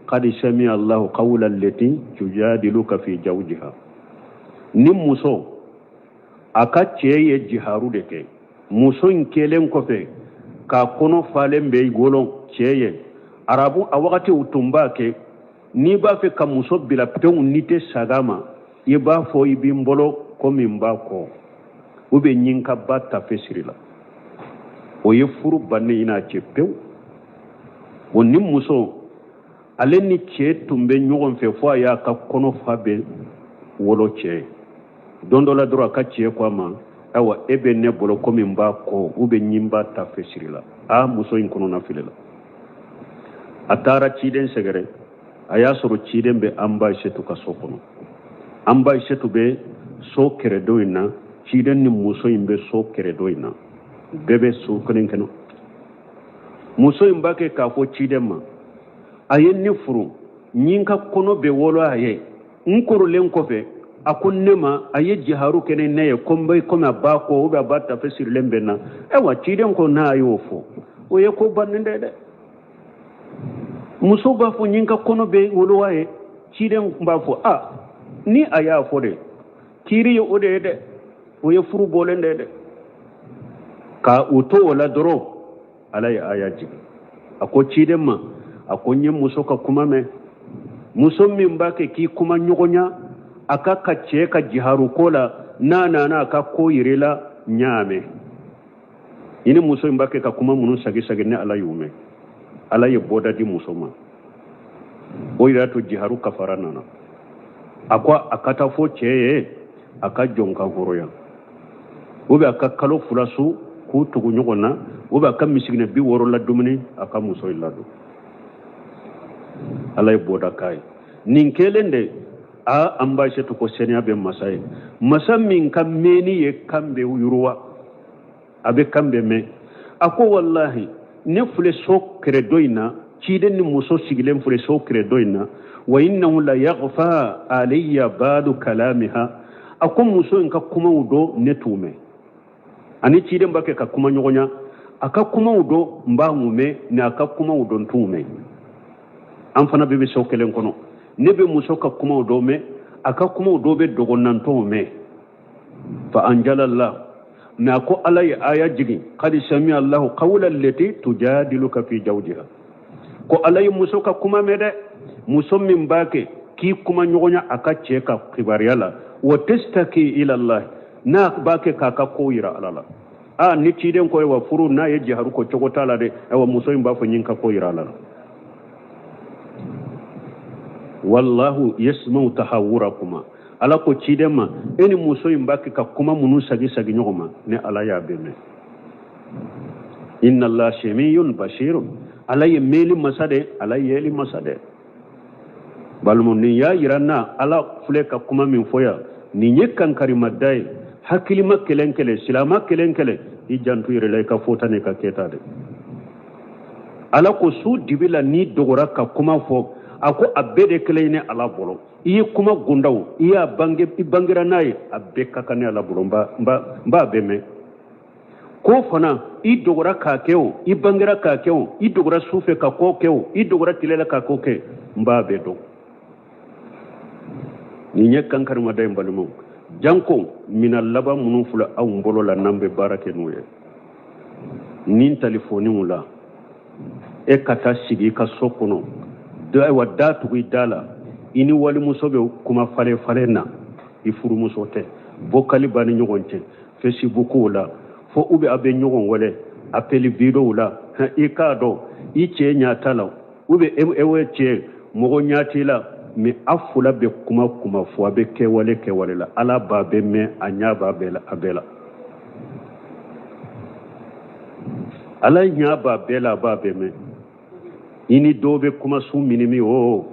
Qad sami'a Allahu qawla allati tujadiluka fi zawjiha. Ni muso a ka cɛ ye jiharu de kɛ, muso in kɛlen kɔfɛ k'a kɔnɔ falen bɛ wolo cɛ ye, arabu a wagati u tun b'a kɛ, n'i b'a fɛ ka muso bila pewu, n'i tɛ saga ma, i b'a fɔ i b'i n bolo komi n b'a kɔ, ou bien n ka ba tafe siri la. O ye furu bannen i n'a cɛ pewu. O ni muso ale ni cɛ tun bɛ ɲɔgɔn fɛ fo a y'a ka kɔnɔ fa bɛ wolo cɛ ye. Don dɔ la dɔrɔn, a ka cɛ ko a ma, ayiwa, e bɛ ne bolo komi n b'a kɔ, ou bien n b'a tafe siri la. A muso in kɔnɔna fili la, a taara ciden sɛgɛrɛ. A y'a sɔrɔ ciden bɛ an ba Aisatu ka so kɔnɔ. An ba Aisatu bɛ so kɛrɛdon in na, ciden ni muso in bɛ so kɛrɛdon in na, bɛɛ bɛ so kelen kɔnɔ. Muso in b'a kɛ k'a fɔ ciden ma, a ye ne furu, n ka kɔnɔ bɛ wolo a ye, n kɔrɔlen kɔfɛ a ko ne ma, a ye jiharu kɛ ni ne ye ko n bɛ komi a b'a kɔ, ou bien a b'a tafe sirilen bɛ n na. Ayiwa, ciden ko n'a y'o fɔ, o ye ko bannen dɛ dɛ. Muso b'a fɔ n ka kɔnɔ bɛ wolo a ye, ciden b'a fɔ a ni a y'a fɔ de, kiiri ye o de ye dɛ, o ye furu bɔlen de ye dɛ. Ka u to o la dɔrɔn, Ala ye aya jigin. A ko ciden ma, a ko n ye muso ka kuma mɛn, muso min b'a kɛ k'i kuma ɲɔgɔnya a ka ka cɛ ka jiharu ko la, n'a nana a ka ko yir'i la, n y'a mɛn. I ni muso in b'a kɛ ka kuma minnu sagi sagi, ne Ala y'u mɛn. Ala ye bɔda di muso ma. O yɛrɛ to jiharu kafara nana, a ko a ka taa fɔ cɛ ye. A ka jɔn kan hɔrɔnya, ou bien a ka kalo 2 sun k'u tugu ɲɔgɔn na, ou bien a ka misikinɛ 60 ladumuni, a ka muso in ladon. Ala ye bɔda k'a ye nin kelen de. A an b'a setu ko seniya bɛ masa ye, masa min ka mɛnni ye kan bɛ yiriwa, a bɛ kan bɛ mɛn. A ko walahi, ne filɛ so kɛrɛ dɔ in na, ciden ni muso sigilen filɛ so kɛrɛ dɔ in na, wa innahu la yaghfa alayya ba'du kalamiha. A ko muso in ka kumaw dɔ ne t'u mɛn, ani ciden b'a kɛ ka kuma ɲɔgɔnya, a ka kumaw dɔ n b'a mɛn, ni a ka kumaw dɔ n t'u mɛn. An fana bɛɛ bɛ so kelen kɔnɔ, ne bɛ muso ka kumaw dɔ mɛn, a ka kumaw dɔ bɛ dogo na n t'o mɛn. Fa anjalallah, mais a ko Ala ye aya jigin, qad sami'a Allahu qawla allati tujadiluka fi zawjiha. Ko Ala ye muso ka kuma mɛn dɛ, muso min b'a kɛ k'i kuma ɲɔgɔnya a ka cɛ ka kibaruya la, wa tastaki ila Allah, n'a b'a kɛ k'a ka kow yira Ala la. A ni ciden ko wa furu n'a ye jiharu ko cogo t'a la dɛ, ayiwa muso in b'a fɔ n ye n ka ko yira Ala la. Wallahu yasma'u tahawurakuma. Ala ko ciden ma, e ni muso in b'a kɛ ka kuma minnu sagi sagi ɲɔgɔn ma, ne Ala y'a bɛɛ mɛn. Inna Allah samiyun basirun. Ala ye mɛnli masa de, Ala ye yeli masa de. Balimaw, nin y'a yira n na Ala filɛ ka kuma min fɔ yan, nin ye kankarimada ye. Hakilima kelen kelen, silama kelen kelen, i janto yɛrɛ la i ka fɔta n'i ka kɛta de. Ala ko su dibi la n'i dogora ka kuma fɔ, a ko a bɛɛ de kelen ye ne Ala bolo. I ye kuma gundaw, i y'a bange, i bangera n'a ye, a bɛɛ ka kan ne Ala bolo, n b'a bɛɛ mɛn. Ko fana i dogora k'a kɛ o, i bangera k'a kɛ o, i dogora su fɛ ka ko kɛ o, i dogora tile la ka ko kɛ, n b'a bɛɛ dɔn. Nin ye kankarimada ye n balimaw. Janko minan laban minnu filɛ anw bolo la n'an bɛ baara kɛ n'u ye, nin talifoniw la, e ka taa sigi i ka so kɔnɔ, ayiwa da tugu i da la, i ni walimuso bɛ kuma falen falen na, i furumuso tɛ, bɔkali b'a ni ɲɔgɔn cɛ Facebook la, fo u bɛ a bɛ ɲɔgɔn wele appel vidéo la, i k'a dɔn i cɛ ɲɛ t'a la, u bɛ e cɛ mɔgɔ ɲɛ t'i la, mais a fila bɛ kuma kuma fɔ, a bɛ kɛwale kɛwale la, Ala b'a bɛɛ mɛn, a ɲɛ b'a bɛɛ la, a bɛɛ la. Ala ɲɛ b'a bɛɛ la, a b'a bɛɛ mɛn. I ni dɔw bɛ kuma su minimi o,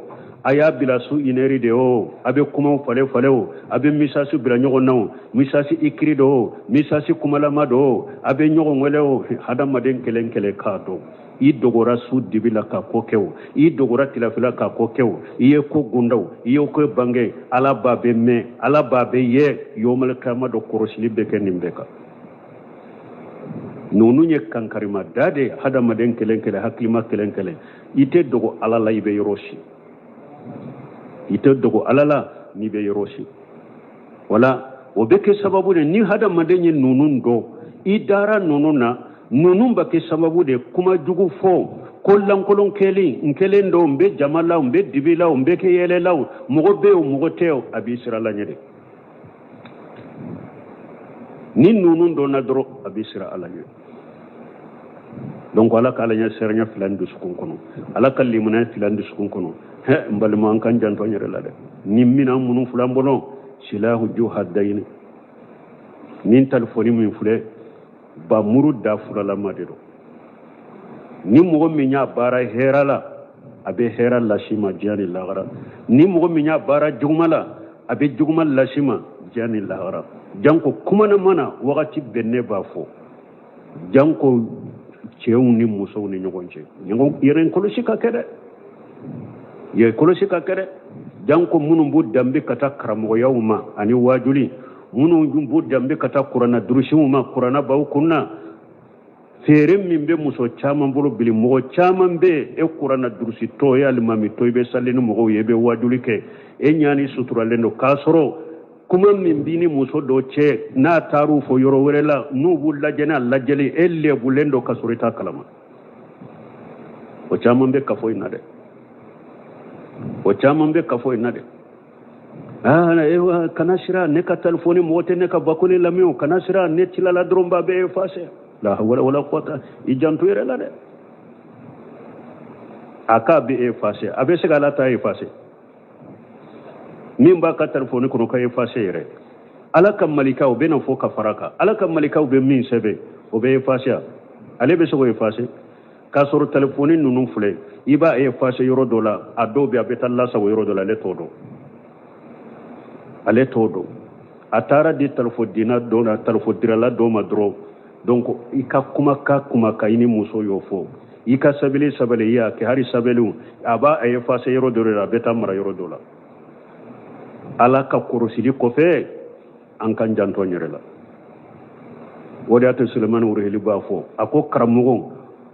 a y'a bila su inɛri de o, a bɛ kumaw falen falen o, a bɛ misasi bila ɲɔgɔn na o, misasi ikiri do o, misasi kumalama do o, a bɛ ɲɔgɔn wele o. Hadamaden kelen kelen k'a dɔn, i dogora su dibi la ka ko kɛ o, i dogora tilafila ka ko kɛ o, i ye ko gunda o, i ye ko bange, Ala b'a bɛɛ mɛn, Ala b'a bɛɛ ye. Yomali kiyama dɔ kɔrɔsili bɛ kɛ nin bɛɛ kan. Ninnu ye kankarima da de ye hadamaden kelen kelen, hakilima kelen kelen. I tɛ dogo Ala la, i bɛ yɔrɔ si. I tɛ dogo Ala la n'i bɛ yɔrɔ si. Wala o bɛ kɛ sababu de ni hadamaden ye ninnu dɔn, i dara ninnu na, ninnu bɛ kɛ sababu de kuma jugu fɔ, ko lankolon kɛlen, n kelen don, n bɛ jama la, n bɛ dibi la, n bɛ kɛ yɛlɛ la, mɔgɔ bɛ yen o, mɔgɔ tɛ yen, a b'i siran Ala ɲɛ de. Ni ninnu dɔnna dɔrɔn, a b'i siran Ala ɲɛ. Donc Ala ka Ala ɲɛ siranya fila ni dusukun kɔnɔ, Ala ka limaniya fila ni dusukun kɔnɔ. Hɛ, n balima, an k'an janto an yɛrɛ la dɛ. Ni minan minnu filɛ an bolo, silahu ju hadayini, nin talifoni min filɛ, ba muru da fulalama de don. Ni mɔgɔ min y'a baara hɛrɛ la, a bɛ hɛrɛ las'i ma diɲɛ ni lahara. Ni mɔgɔ min y'a baara juguma la, a bɛ juguma las'i ma diɲɛ ni lahara. Janko kumana mana wagati bɛɛ ne b'a fɔ, janko cɛw ni musow ni ɲɔgɔn cɛ, ɲɔgɔn yɛrɛ kɔlɔsi ka kɛ dɛ, yɛrɛ kɔlɔsi ka kɛ dɛ. Janko minnu b'u danbe ka taa karamɔgɔyaw ma ani waajuli, minnu b'u danbe ka taa kuranna durusiw ma, kuranna b'aw kunna. Feere min bɛ muso caman bolo bili, mɔgɔ caman bɛ yen, e kuranna durusitɔ, e alimamitɔ, i bɛ sali ni mɔgɔw ye, i bɛ waajuli kɛ, e ɲani suturalen don, k'a sɔrɔ kuma min b'i ni muso dɔ cɛ, n'a taar'u fɔ yɔrɔ wɛrɛ la, n'u b'u lajɛ n'a lajɛli, e lɛbulen don k'a sɔrɔ i t'a kalama. O caman bɛ kafo in na dɛ, o caman bɛ kafo in na dɛ. Kana siran, ne ka telefɔni mɔgɔ tɛ ne ka bakoni lamɛn o, kana siran, ne tilala dɔrɔn ba bɛɛ effacer. La hawla wala quwwata, i janto yɛrɛ la dɛ. A k'a bɛ effacer, a bɛ se ka Ala ta effacer. Min b'a ka telefɔni kɔnɔ ka effacer yɛrɛ. Ala ka malikaw bɛ na fɔ ka fara kan. Ala ka malikaw bɛ min sɛbɛn, o bɛ effacer. Ale bɛ se k'o effacer k'a sɔrɔ telefɔni ninnu filɛ, i b'a effacer yɔrɔ dɔ la, a dɔw bɛ a bɛ taa lasago yɔrɔ dɔ la, ale t'o dɔn, ale t'o dɔn. A taara di telefɔni dɔ la, telefɔni dirala dɔ ma dɔrɔn. Donc i ka kumakan kumakan i ni muso y'o fɔ, i ka sɛbɛnni sɛbɛnni i y'a kɛ, hali sɛbɛnniw a b'a effacer yɔrɔ dɔ de la, a bɛ taa mara yɔrɔ dɔ la. Ala ka kɔrɔsili kɔfɛ, an k'an janto an yɛrɛ la. O de y'a to Sulemani Wuruhili b'a fɔ, a ko karamɔgɔ,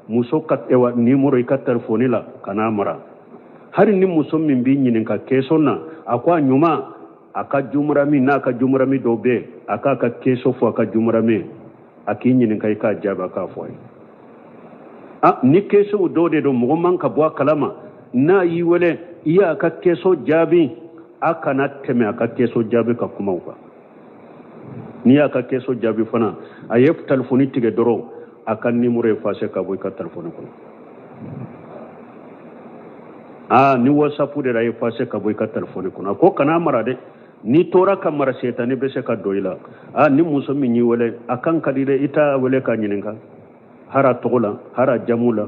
muso ka ewa nimoro i ka telefɔni la, kan'a mara. Hali ni muso min b'i ɲininka question na, a ko a ɲuman a ka jumurami n'a ka jumurami dɔ bɛ yen, a k'a ka question fɔ a ka jumurami, a k'i ɲininka, i k'a jaabi, a k'a fɔ a ye. Ah, ni question dɔw de don mɔgɔ man ka bɔ a kalama, n'a y'i wele, i y'a ka question jaabi, a kana tɛmɛ a ka question jaabi ka kumaw kan. N'i y'a ka question jaabi fana, a ye telefɔni tigɛ dɔrɔn, a ka nimoro effacer ka bɔ i ka telefɔni kɔnɔ. Aa, ni WhatsApp de la, effacer ka bɔ i ka telefɔni kɔnɔ. A ko kana mara dɛ, n'i tora ka mara, setani bɛ se ka don i la. Aa, ni muso min y'i wele, a kan ka di dɛ, i t'a wele k'a ɲininka hara tɔgɔ la, hara jamu la.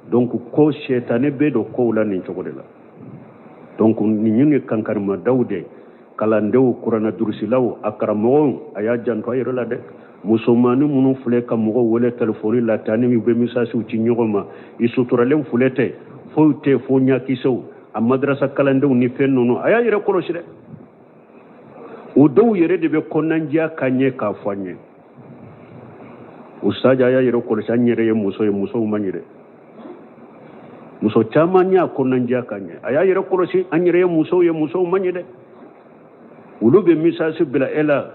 Donc ko setani bɛ don kow la nin cogo de la. Donc nin ye kankarimadaw de, kalandenw, kuranna durusilaw, a karamɔgɔw, a y'a janto a yɛrɛ la dɛ. Musomannin minnu filɛ ka mɔgɔw wele telefɔni la tan, ni u bɛ misasiw ci ɲɔgɔn ma, i suturalen filɛ tɛ foyi tɛ fo ɲakisɛw, a madarasa kalandenw ni fɛn ninnu, a y'a yɛrɛ kɔlɔsi dɛ. O dɔw yɛrɛ de bɛ kɔnɔnandiya ka ɲɛ k'a fɔ an ye. Ustaji, a y'a yɛrɛ kɔlɔsi, an yɛrɛ ye muso ye, musow man ɲi dɛ. Muso caman y'a kɔnɔnandiya ka ɲɛ, a y'a yɛrɛ kɔlɔsi, an yɛrɛ ye musow ye, musow man ɲi dɛ. Olu bɛ misasi bila e la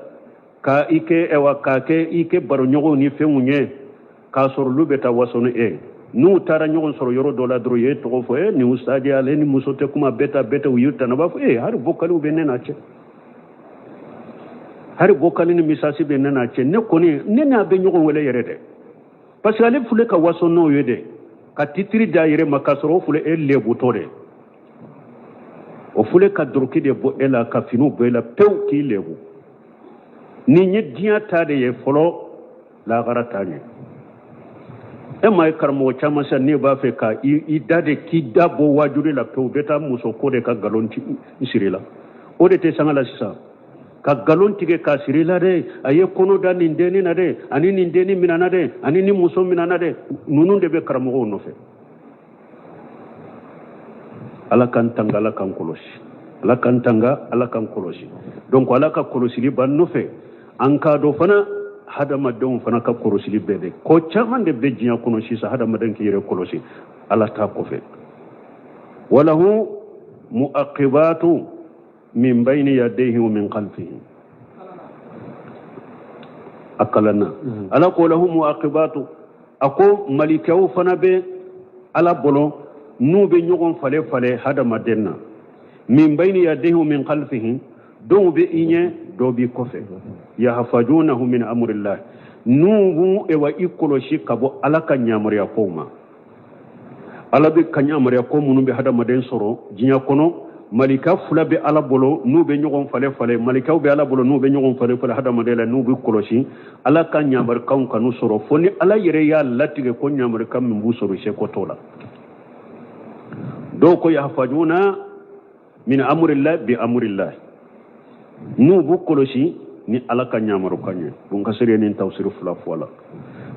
ka i kɛ, ɛwa, k'a kɛ i kɛ baroɲɔgɔnw ni fɛnw ye, k'a sɔrɔ olu bɛ taa waso ni e. N'u taara ɲɔgɔn sɔrɔ yɔrɔ dɔ la dɔrɔn, u ye tɔgɔ fɔ e ni ustaji, ale ni muso tɛ kuma, bɛɛ ta bɛɛ ta, u y'u tana, b'a fɔ e hali vocaliw bɛ ne n'a cɛ, hali vocal ni misasi bɛ ne n'a cɛ, ne kɔni ne n'a bɛ ɲɔgɔn wele yɛrɛ dɛ. Parce que ale filɛ ka waso n'o ye dɛ, ka titiri d'a yɛrɛ ma, k'a sɔrɔ o filɛ e lebutɔ dɛ. O filɛ ka doroki de bɔ e la, ka finiw bɔ e la pewu, k'i lebu. Nin ye diɲɛ ta de ye fɔlɔ, lahara ta ɲɛ. E ma ye karamɔgɔ caman sisan, n'e b'a fɛ ka i da de k'i da bɔ wajuli la pewu, u bɛ taa muso ko de ka nkalon siri la. O de tɛ sanga la sisan, ka nkalon tigɛ k'a siri la dɛ. A ye kɔnɔ da nin dennin na dɛ, ani nin dennin minɛna dɛ, ani nin muso minɛna dɛ. Ninnu de bɛ karamɔgɔw nɔfɛ. Ala k'an tanga, Ala k'an kɔlɔsi, Ala k'an tanga, Ala k'an kɔlɔsi. Donc Ala ka kɔlɔsili b'an nɔfɛ. An k'a dɔn fana, hadamadenw fana ka kɔlɔsili bɛɛ de, ko caman de bɛ diɲɛ kɔnɔ sisan, hadamaden k'i yɛrɛ kɔlɔsi Ala t'a kɔfɛ. Walahu muaqibatu min bayni yadayhi wa min khalfihi. A kalanna, Ala ko lahu muaqibatu, a ko malikɛw fana bɛ Ala bolo, n'u bɛ ɲɔgɔn fale fale hadamaden na. Min bayni yadayhi wa min khalfihi, dɔw bɛ i ɲɛ, dɔw b'i kɔfɛ. Yahfazunahu min amrillah, n'u b'u ewa i kɔlɔsi ka bɔ Ala ka yamaruya kow ma. Ala bɛ ka yamaruya ko minnu bɛ hadamaden sɔrɔ diɲɛ kɔnɔ, malika fila bɛ Ala bolo n'u bɛ ɲɔgɔn fale fale, malikaw bɛ Ala bolo n'u bɛ ɲɔgɔn fale fale hadamaden la, n'u bɛ kɔlɔsi Ala ka yamarukanw kan'u sɔrɔ, fo ni Ala yɛrɛ y'a latigɛ ko yamarukan min b'u sɔrɔ, seko t'o la. Dɔw ko yahfazuna min amrillah bi amrillah, n'u b'u kɔlɔsi ni Ala ka yamarukan ye. Bunkasiri ye nin tafsiri fila fɔ a la.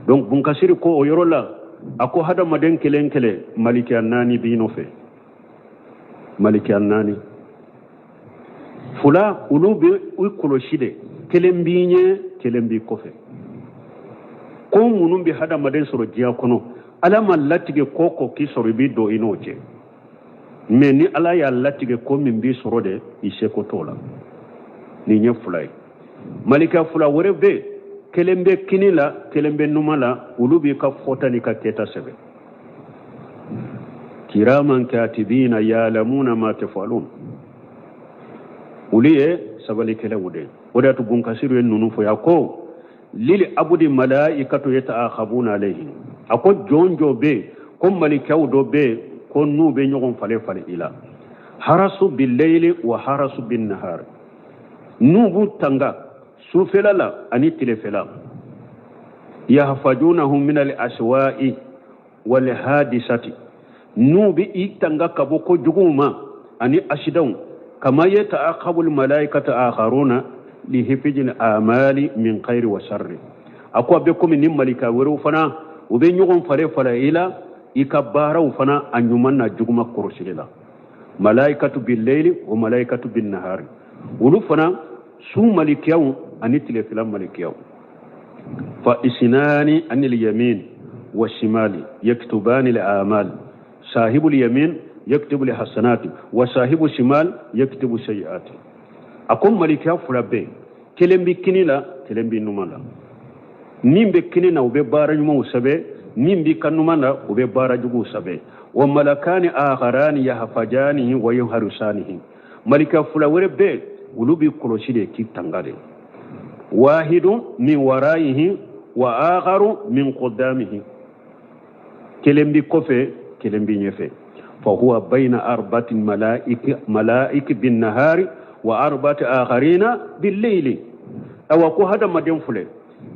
Donc Bunkasiri ko o yɔrɔ la, a ko hadamaden kelen kelen, malikiya naani b'i nɔfɛ. Malikiya naani, fila olu bɛ i kɔlɔsi de, kelen b'i ɲɛ, kelen b'i kɔfɛ. Ko minnu bɛ hadamaden sɔrɔ diɲɛ kɔnɔ, Ala ma latigɛ ko ko k'i sɔrɔ, i b'i don i n'o cɛ. Mais ni Ala y'a latigɛ ko min b'i sɔrɔ de, i seko t'o la. Nin ye fila ye. Malika fila wɛrɛ bɛ yen, kelen bɛ kini la, kelen bɛ numan la, olu b'i ka fɔta n'i ka kɛta sɛbɛn. Kiraman katibina yalamuna ma tafalun, olu ye sabalikɛlaw de ye. O de y'a to Bunkasiru ye ninnu fɔ yan ko lili abudi malaikatu yataakhabuna alayhi. A ko jɔn jɔ bɛ yen, ko malikaw dɔ bɛ yen ko n'u bɛ ɲɔgɔn falen falen i la, harasu billayli wa harasu bin nahar, n'u b'u tanga. Sufɛla la ani tilefɛla. Yahfajunahu min al aswa'i wal hadisati, n'u bɛ i tanga ka bɔ ko juguw ma ani asidanw. Kama yata'aqabu al malaikatu akharuna li hifzil amali min khairi wa sharri. A ko a bɛ komi ni malika wɛrɛw fana, u bɛ ɲɔgɔn falen falen i la, i ka baaraw fana, a ɲuman n'a juguman kɔrɔsili la. Malaikatu bil layli wa malaikatu bin nahari, olu fana su malikiyaw ani tilefɛla malikiyaw. Fa isnani anil yamin wa shimali yaktubani al amal, sahibul yamin yaktubu al hasanati wa sahibu shimal yaktubu sayiati. A ko malikiya fila bɛ yen, kelen bɛ kini la, kelen bɛ numan la. Min bɛ kini na, u bɛ baara ɲumanw sɛbɛn. Min bɛ ka numan na, u bɛ baara juguw sɛbɛn. Wa malakani akharani yahfajanihi wa yuharusanihi, malika fila wɛrɛ bɛ yen, olu b'i kɔlɔsi de k'i tanga de. Wahidun min waraihi wa akharu min qudamihi, kelen bi kɔfɛ, kelen bi ɲɛfɛ. Fa huwa bayna arbati malaiki bin nahari wa arbati akharina bil layli. Awa, ko hadamaden filɛ,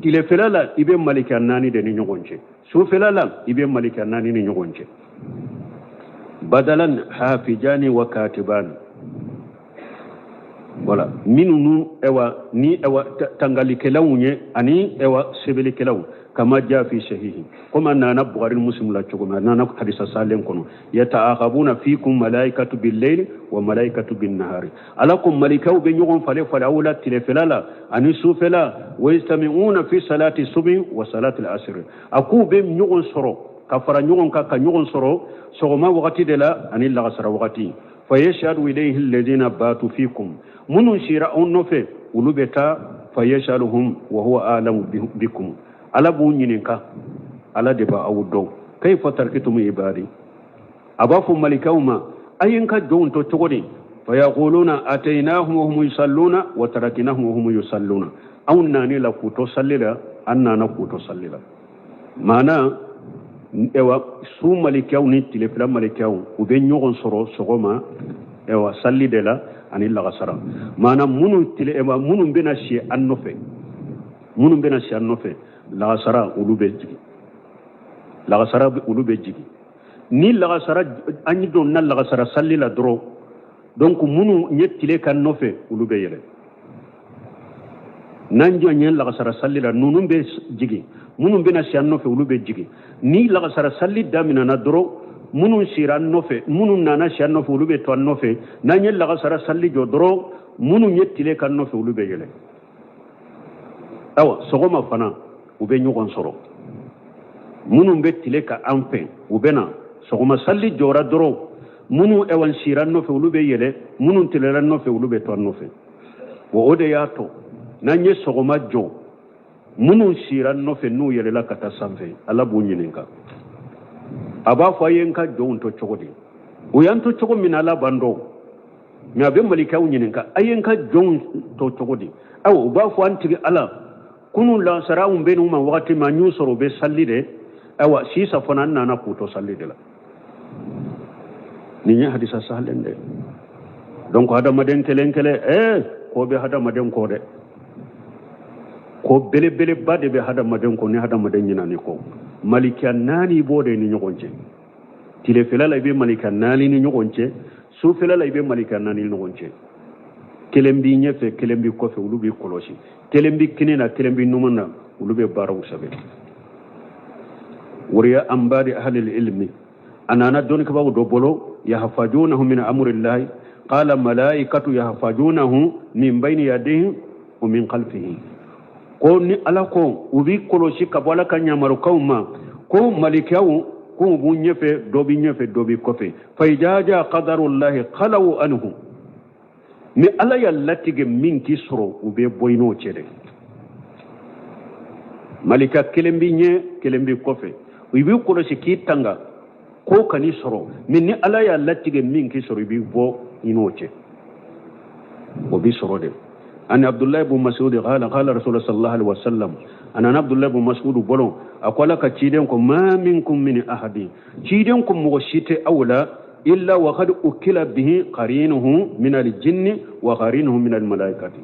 tilefɛla la i bɛ malika naani de ni ɲɔgɔn cɛ, sufɛla la i bɛ malika naani ni ɲɔgɔn cɛ. Badalan hafijani wa katibani, wala minnu ɛwa ni ɛwa tangalikɛlaw ye ani ɛwa sɛbɛnnikɛlaw. Kama ja fi sahihi, komi a nana Bukhari ni Muslim la cogo min, a nana hadisa salen kɔnɔ. Yataaqabuna fikum malaikatu bil-layli wa malaikatu bin-nahari. Ala ko malikaw bɛ ɲɔgɔn falen falen aw la tilefɛla la ani sufɛla. Wa yastami'una fi salati subhi wa salati al-asr. A k'u bɛ ɲɔgɔn sɔrɔ ka fara ɲɔgɔn kan, ka ɲɔgɔn sɔrɔ sɔgɔma wagati de la ani lagasara wagati. Fa yashhadu ilayhi alladhina batu fikum, minnu sira aw nɔfɛ, olu bɛ taa. Fa yashaluhum wa huwa a'lamu bikum, Ala b'u ɲininka, Ala de b'aw dɔn. Kayfa tarkitum ibadi, a b'a fɔ malikaw ma, a ye n ka jɔnw to cogo di? Fa yaquluna ataynahum wa hum yusalluna wa tarakinahum wa hum yusalluna. Anw nani la k'u to salli la, an nana k'u to salli la. Maana ɛwa su malikaw ni tilefɛla malikaw, u bɛ ɲɔgɔn sɔrɔ sɔgɔma ɛwa salli de la ani lagasara. Maana minnu tile ɛwa minnu bɛna si an nɔfɛ, minnu bɛna si an nɔfɛ lagasara, olu bɛ jigin lagasara, olu bɛ jigin ni lagasara. An donna lagasara salli la dɔrɔn, donc minnu ye tile kan nɔfɛ, olu bɛ yɛlɛ. N'an jɔ ɲɛ lagasara salli la, ninnu bɛ jigin. Minnu bɛna si an nɔfɛ, olu bɛ jigin. Ni lagasara salli daminɛna dɔrɔn, minnu sira an nɔfɛ, minnu nana si an nɔfɛ, olu bɛ to an nɔfɛ. N'an ye lagasara salli jɔ dɔrɔn, minnu ye tile kan nɔfɛ, olu bɛ yɛlɛ. Awa, sɔgɔma fana u bɛ ɲɔgɔn sɔrɔ. Minnu bɛ tile ka an fɛ, u bɛ na. Sɔgɔma salli jɔra dɔrɔn, minnu ɛwan sira an nɔfɛ, olu bɛ yɛlɛ. Minnu tilela an nɔfɛ, olu bɛ to an nɔfɛ. Wa o de y'a to n'an ye sɔgɔma jɔ, minnu sira an nɔfɛ, n'u yɛlɛla ka taa sanfɛ, Ala b'u ɲininka. A b'a fɔ, a ye n ka jɔnw to cogo di? U y'an to cogo min na, Ala b'an dɔn, mɛ a bɛ malikaw ɲininka, a ye n ka jɔnw to cogo di? Awa, u b'a fɔ, an tigi Ala, kunun lansara anw bɛ n'u ma wagati min, an y'u sɔrɔ u bɛ salli de. Ayiwa, sisan fana an nana k'u to salli de la. Nin ye hadisa sahalen de. Donc hadamaden kelen kelen, ko bɛ hadamaden kɔ dɛ, ko belebeleba de bɛ hadamaden kɔ. Ni hadamaden ɲinani kɔ, malikiya naani b'o de ni ɲɔgɔn cɛ. Tilefɛla la i bɛ malika naani ni ɲɔgɔn cɛ, sufɛla la i bɛ malika naani ni ɲɔgɔn cɛ. Kelen b'i ɲɛfɛ, kelen b'i kɔfɛ, olu b'i kɔlɔsi. Kelen b'i kini na, kelen b'i numan na, olu bɛ baaraw sɛbɛn. Wariya an ba'di ahlil ilmi, a nana dɔnnikɛbaaw dɔ bolo. Yahfajunahu min amrillahi, qala malaikatu yahfajunahu min bayni yadayhi wa min khalfihi. Ko ni Ala ko u b'i kɔlɔsi ka bɔ Ala ka ɲamarukanw ma, ko malikiyaw ko u b'u ɲɛfɛ, dɔ b'i ɲɛfɛ, dɔ b'i kɔfɛ. Fa iza jaa qadarullahi khalaw anhu, ni Ala y'a latigɛ min k'i sɔrɔ, u bɛ bɔ i n'o cɛ dɛ. Malika kelen b'i ɲɛ, kelen b'i kɔfɛ, u b'i kɔlɔsi k'i tanga ko kan'i sɔrɔ. Mɛ ni Ala y'a latigɛ min k'i sɔrɔ, i b'i bɔ i n'o cɛ, o b'i sɔrɔ de. Ani Abdullahi bun Mas'ud qala qala Rasulullah sallallahu alaihi wasallam, ana Abdullahi bun Mas'ud bolo, a ko Ala ka ciden ko, ma minkum min ahadin, ciden ko mɔgɔ si tɛ aw la, illa wa qad ukila bihi qarinuhu min al-jinni wa qarinuhu min al-malaikati.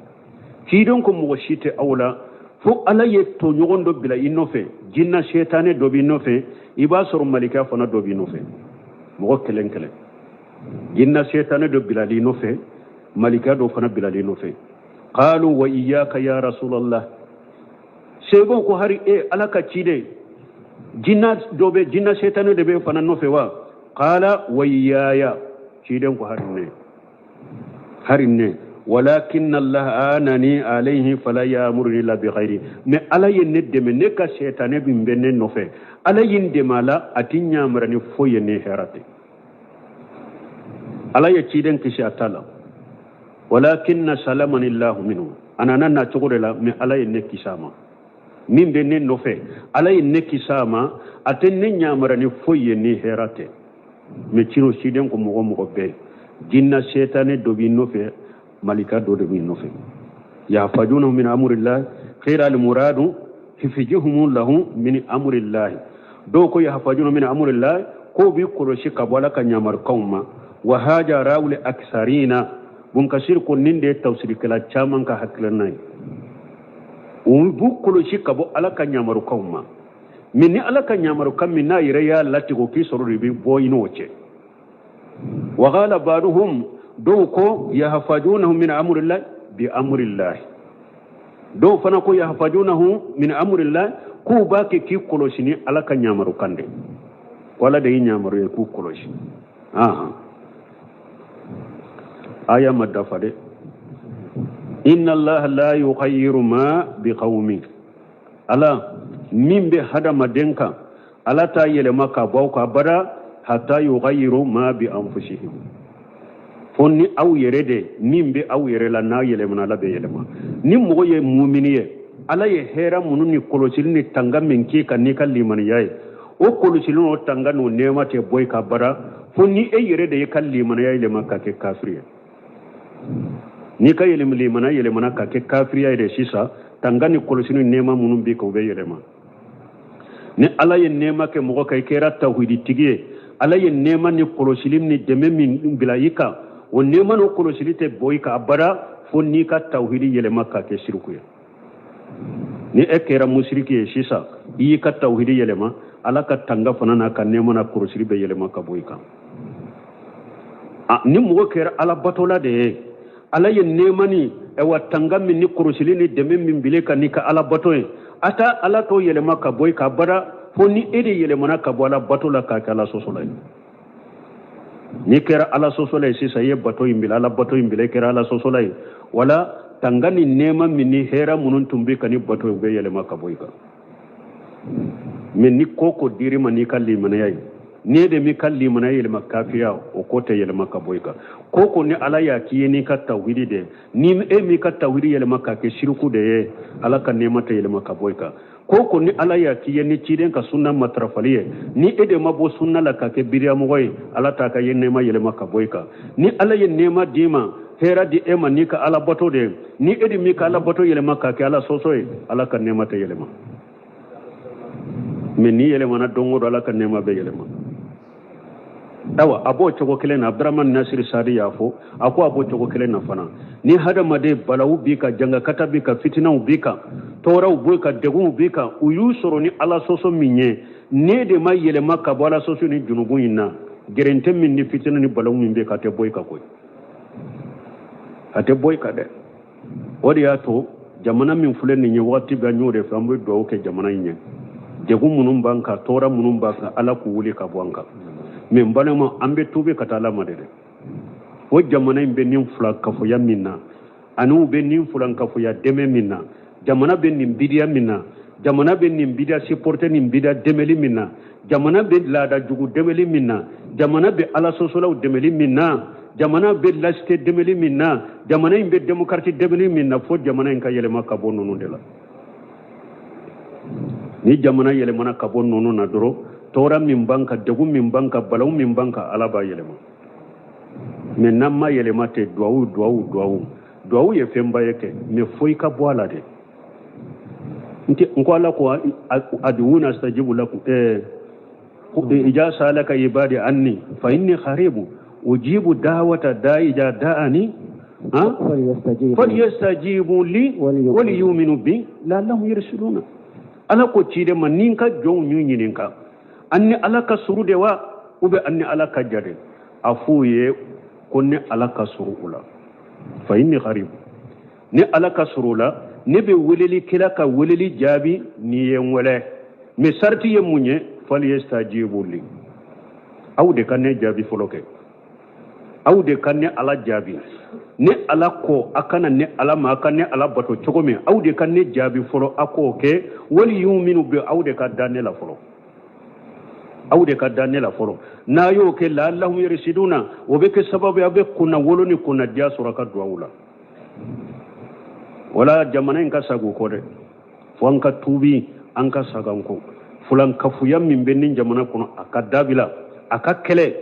Ciden ko mɔgɔ si tɛ aw la fo Ala ye tɔɲɔgɔn dɔ bila i nɔfɛ, jinna sɛtanɛ dɔ b'i nɔfɛ, i b'a sɔrɔ malika fana dɔ b'i nɔfɛ. Mɔgɔ kelen kelen, jinna sɛtanɛ dɔ bilali nɔfɛ, malika dɔ fana bilali nɔfɛ. Qalu wa iyyaka ya rasulallah. Sahabaw ko hari e Ala ka ciden, jinna dɔ bɛ, jinna sɛtanɛ de bɛ fana nɔfɛ wa? Qala wa iyyaya. Ciden ko hari ne, hari ne. Walakin Allah anani alayhi fala ya'muruni illa bi khairi. Mais Ala ye ne dɛmɛ, ne ka sɛtanɛ min bɛ ne nɔfɛ, Ala ye n dɛmɛ a la, a ti ɲamara ni foyi ye ni hɛrɛ tɛ. Ala ye ciden kisi a ta la. Walakin salamani Allahu minhu. A nana na cogo de la, mais Ala ye ne kisi a ma. Min bɛ ne nɔfɛ, Ala ye ne kisi a ma, a tɛ ne ɲamara ni foyi ye ni hɛrɛ tɛ. Mais ciro ciden ko mɔgɔ mɔgɔ bɛɛ, jinna sɛtanɛ dɔ b'i nɔfɛ, malika dɔ de b'i nɔfɛ. Yahfajunahu min amrillah khira al muradu hifjuhum lahu min amrillah. Dɔw ko yahfajuna min amrillah, k'o b'i kɔlɔsi ka bɔ Ala ka ɲamarukanw ma. Wa haja rawul aksarina. Bunkasir ko nin de ye tafsirikɛla caman ka hakilina ye. U b'u kɔlɔsi ka bɔ Ala ka ɲamarukanw ma. Mais ni Ala ka ɲamarukan min n'a yɛrɛ y'a latigɛ o k'i sɔrɔ de bɛ bɔ i n'o cɛ. Wa qala ba'duhum, dɔw ko yahfajunahum min amrillah bi amrillah. Dɔw fana ko yahfajunahum min amrillah, k'u b'a kɛ k'i kɔlɔsi ni Ala ka ɲamarukan de. Ko Ala de y'i ɲamaru ye k'u kɔlɔsi. Ahan. Aya ma dafa dɛ. Inna Allah la yughayyiru ma bi qaumin. Ala min bɛ hadamaden kan, Ala t'a yɛlɛma ka bɔ aw kan abada, hatta yughayyiru ma bi anfusihim. Fo ni aw yɛrɛ de, min bɛ aw yɛrɛ la n'a yɛlɛmana, Ala bɛ yɛlɛma. Ni mɔgɔ ye mumini ye, Ala ye hɛrɛ minnu ni kɔlɔsili ni tanga min k'i kan n'i ka limaniya ye, o kɔlɔsili n'o tanga n'o nɛɛma tɛ bɔ i kan abada, fo ni e yɛrɛ de y'i ka limaniya yɛlɛma ka kɛ kafiri ye. N'i ka limaniya yɛlɛmana ka kɛ kafiriya ye de sisan, tanga ni kɔlɔsili ni nɛɛma minnu b'i kan, o bɛ yɛlɛma. Ni Ala ye nɛɛma kɛ mɔgɔ kan, i kɛra tawhiditigi ye, Ala ye nɛɛma ni kɔlɔsili ni dɛmɛ min bila i kan, o nɛɛma n'o kɔlɔsili tɛ bɔ i kan abada, fo n'i ka tawhidi yɛlɛma ka kɛ siriku ye. Ni e kɛra musiriki ye sisan, i y'i ka tawhidi yɛlɛma, Ala ka tanga fana n'a ka nɛɛma n'a kɔlɔsili bɛ yɛlɛma ka bɔ i kan. Ni mɔgɔ kɛra Ala batola de ye, Ala ye nɛɛma ni ɛwa tanga min ni kɔlɔsili ni dɛmɛ min bila i kan n'i ka Ala bato ye, a ta Ala t'o yɛlɛma ka bɔ i kan abada, fo ni e de yɛlɛmana ka bɔ Ala bato la k'a kɛ Ala sɔsɔla ye. N'i kɛra Ala sɔsɔla ye sisan, i ye bato in bila, Ala bato in bila, i kɛra Ala sɔsɔla ye, wala tanga ni nɛɛma min ni hɛrɛ minnu tun b'i kan ni bato ye, u bɛ yɛlɛma ka bɔ i kan. Mais ni ko ko dir'i ma n'i ka limaniya ye, n'i ye de m'i ka limaniya yɛlɛma kafiya, o ko tɛ yɛlɛma ka bɔ i kan. Ko ko ni Ala y'a k'i ye n'i ka tawhidi de, ni e m'i ka tawhidi yɛlɛma ka kɛ siriku de ye, Ala ka nɛɛma tɛ yɛlɛma ka bɔ i kan. Ko ko ni Ala y'a k'i ye ni ciden ka sunna matarafali ye, ni e de ma bɔ sunna la ka kɛ bidiyamɔgɔ ye, Ala t'a ka ye nɛɛma yɛlɛma ka bɔ i kan. Ni Ala ye nɛɛma d'i ma, hɛrɛ di e ma n'i ka Ala bato de ye, ni e de m'i ka Ala bato yɛlɛma ka kɛ Ala sɔsɔ ye, Ala ka nɛɛma tɛ yɛlɛma. Mais n'i yɛlɛmana don o don, Ala ka nɛɛma bɛ yɛlɛma. Ayiwa, a b'o cogo kelen na. Abdurahman Nasiri Sadi y'a fɔ, a ko a b'o cogo kelen na fana. Ni hadamaden balawu b'i kan, jangakata b'i kan, fitinaw b'i kan, tɔɔrɔw b'i kan, degunw b'i kan, u y'u sɔrɔ ni Ala sɔsɔ min ye, n'e de ma yɛlɛma ka bɔ Ala sɔsɔ ni junubu in na, gɛrɛntɛ min ni fitina ni balawu min bɛ kan, a tɛ bɔ i kan koyi, a tɛ bɔ i kan dɛ. O de y'a to jamana min filɛ nin ye waati bɛɛ, n y'o de fɛ, an bɛ dugawu kɛ jamana in ye. Degun minnu b'an kan, tɔɔrɔ minnu b'an kan, Ala k'u wuli ka bɔ an kan. Mais n balima, an bɛ tuubi ka taa Ala ma de dɛ. O jamana in bɛ nin filankafoya min na, ani u bɛ nin filankafoya dɛmɛ min na, jamana bɛ nin bidiya min na, jamana bɛ nin bidiya supporter, nin bidiya dɛmɛli min na, jamana bɛ laada jugu dɛmɛli min na, jamana bɛ Ala sɔsɔlaw dɛmɛli min na, jamana bɛ laïcité dɛmɛli min na, jamana in bɛ démocratie dɛmɛli min na, fo jamana in ka yɛlɛma ka bɔ ninnu de la. Ni jamana yɛlɛmana ka bɔ ninnu na dɔrɔn, tɔɔrɔ min b'an kan, degun min b'an kan, balawu min b'an kan, Ala b'a yɛlɛma. Mais n'an ma yɛlɛma ten, duwawu, duwawu, duwawu, duwawu ye fɛnba ye kɛ, mais fo i ka bɔ a la dɛ. N ko Ala ko ad'uni astajibu lakum, ija salaka ibadi anni fa inni qaribu ujibu da'wata da'i ija da'ani Falyastajibu li waliyuminu bi la'allahum yarshuduna. Ala ko ciden ma ni n ka jɔnw y'u ɲininka an ni Ala ka surun de wa ou bien an ni Ala ka jan de, a f'u ye ko ne Ala ka surun u la. Fa inni qarib, ne Ala ka surun u la, ne bɛ welelikɛla ka weleli jaabi n'i ye n wele. Mais sariti ye mun ye? Falyastajibu li, aw de ka ne jaabi fɔlɔ kɛ, aw de ka ne Ala jaabi. Ne Ala ko a ka na ne Ala ma, a ka ne Ala bato cogo min, aw de ka ne jaabi fɔlɔ, a k'o kɛ. Waliyuminu bi, aw de ka da ne la fɔlɔ, aw de ka da ne la fɔlɔ. N'a y'o kɛ, la'allahum yarshuduna, o bɛ kɛ sababu ye aw bɛ kunnawolo ni kunnadiya sɔrɔ a ka duwawu la. Wala jamana in ka sago kɔ dɛ, fo an ka tuubi, an ka sagan kɔ. Fulankafoya min bɛ nin jamana kɔnɔ, a ka dabila, a ka kɛlɛ,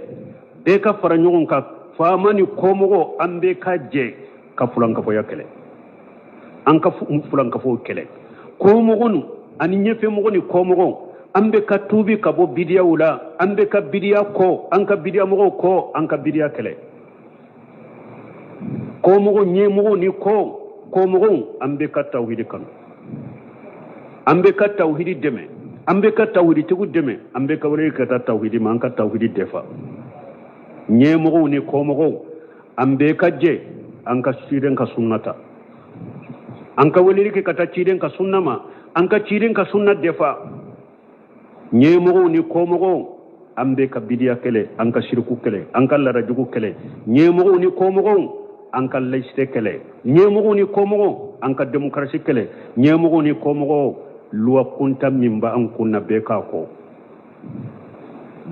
bɛɛ ka fara ɲɔgɔn kan, faama ni kɔmɔgɔ, an bɛɛ ka jɛ ka fulankafoya kɛlɛ, an ka fulankafow kɛlɛ. Kɔmɔgɔ ani ɲɛfɛmɔgɔ ni kɔmɔgɔ, an bɛɛ ka tuubi ka bɔ bidiyaw la, an bɛɛ ka bidiya kɔ, an ka bidiyamɔgɔw kɔ, an ka bidiya kɛlɛ. Kɔmɔgɔ, ɲɛmɔgɔ ni kɔmɔgɔw, an bɛɛ ka tawhidi kanu, an bɛɛ ka tawhidi dɛmɛ, an bɛɛ ka tawhiditigiw dɛmɛ, an bɛɛ ka wele ka taa tawhidi ma, an ka tawhidi defa. Ɲɛmɔgɔw ni kɔmɔgɔw, an bɛɛ ka jɛ an ka ciden ka sunna ta, an ka weleli kɛ ka taa ciden ka sunna ma, an ka ciden ka sunna defa. Ɲɛmɔgɔw ni kɔmɔgɔw, an bɛɛ ka bidiya kɛlɛ, an ka siriku kɛlɛ, an ka laadajugu kɛlɛ. Ɲɛmɔgɔw ni kɔmɔgɔw, an ka laïcité kɛlɛ. Ɲɛmɔgɔw ni kɔmɔgɔw, an ka démocratie kɛlɛ. Ɲɛmɔgɔw ni kɔmɔgɔw, loi kunta min b'an kunna, bɛɛ k'a kɔ,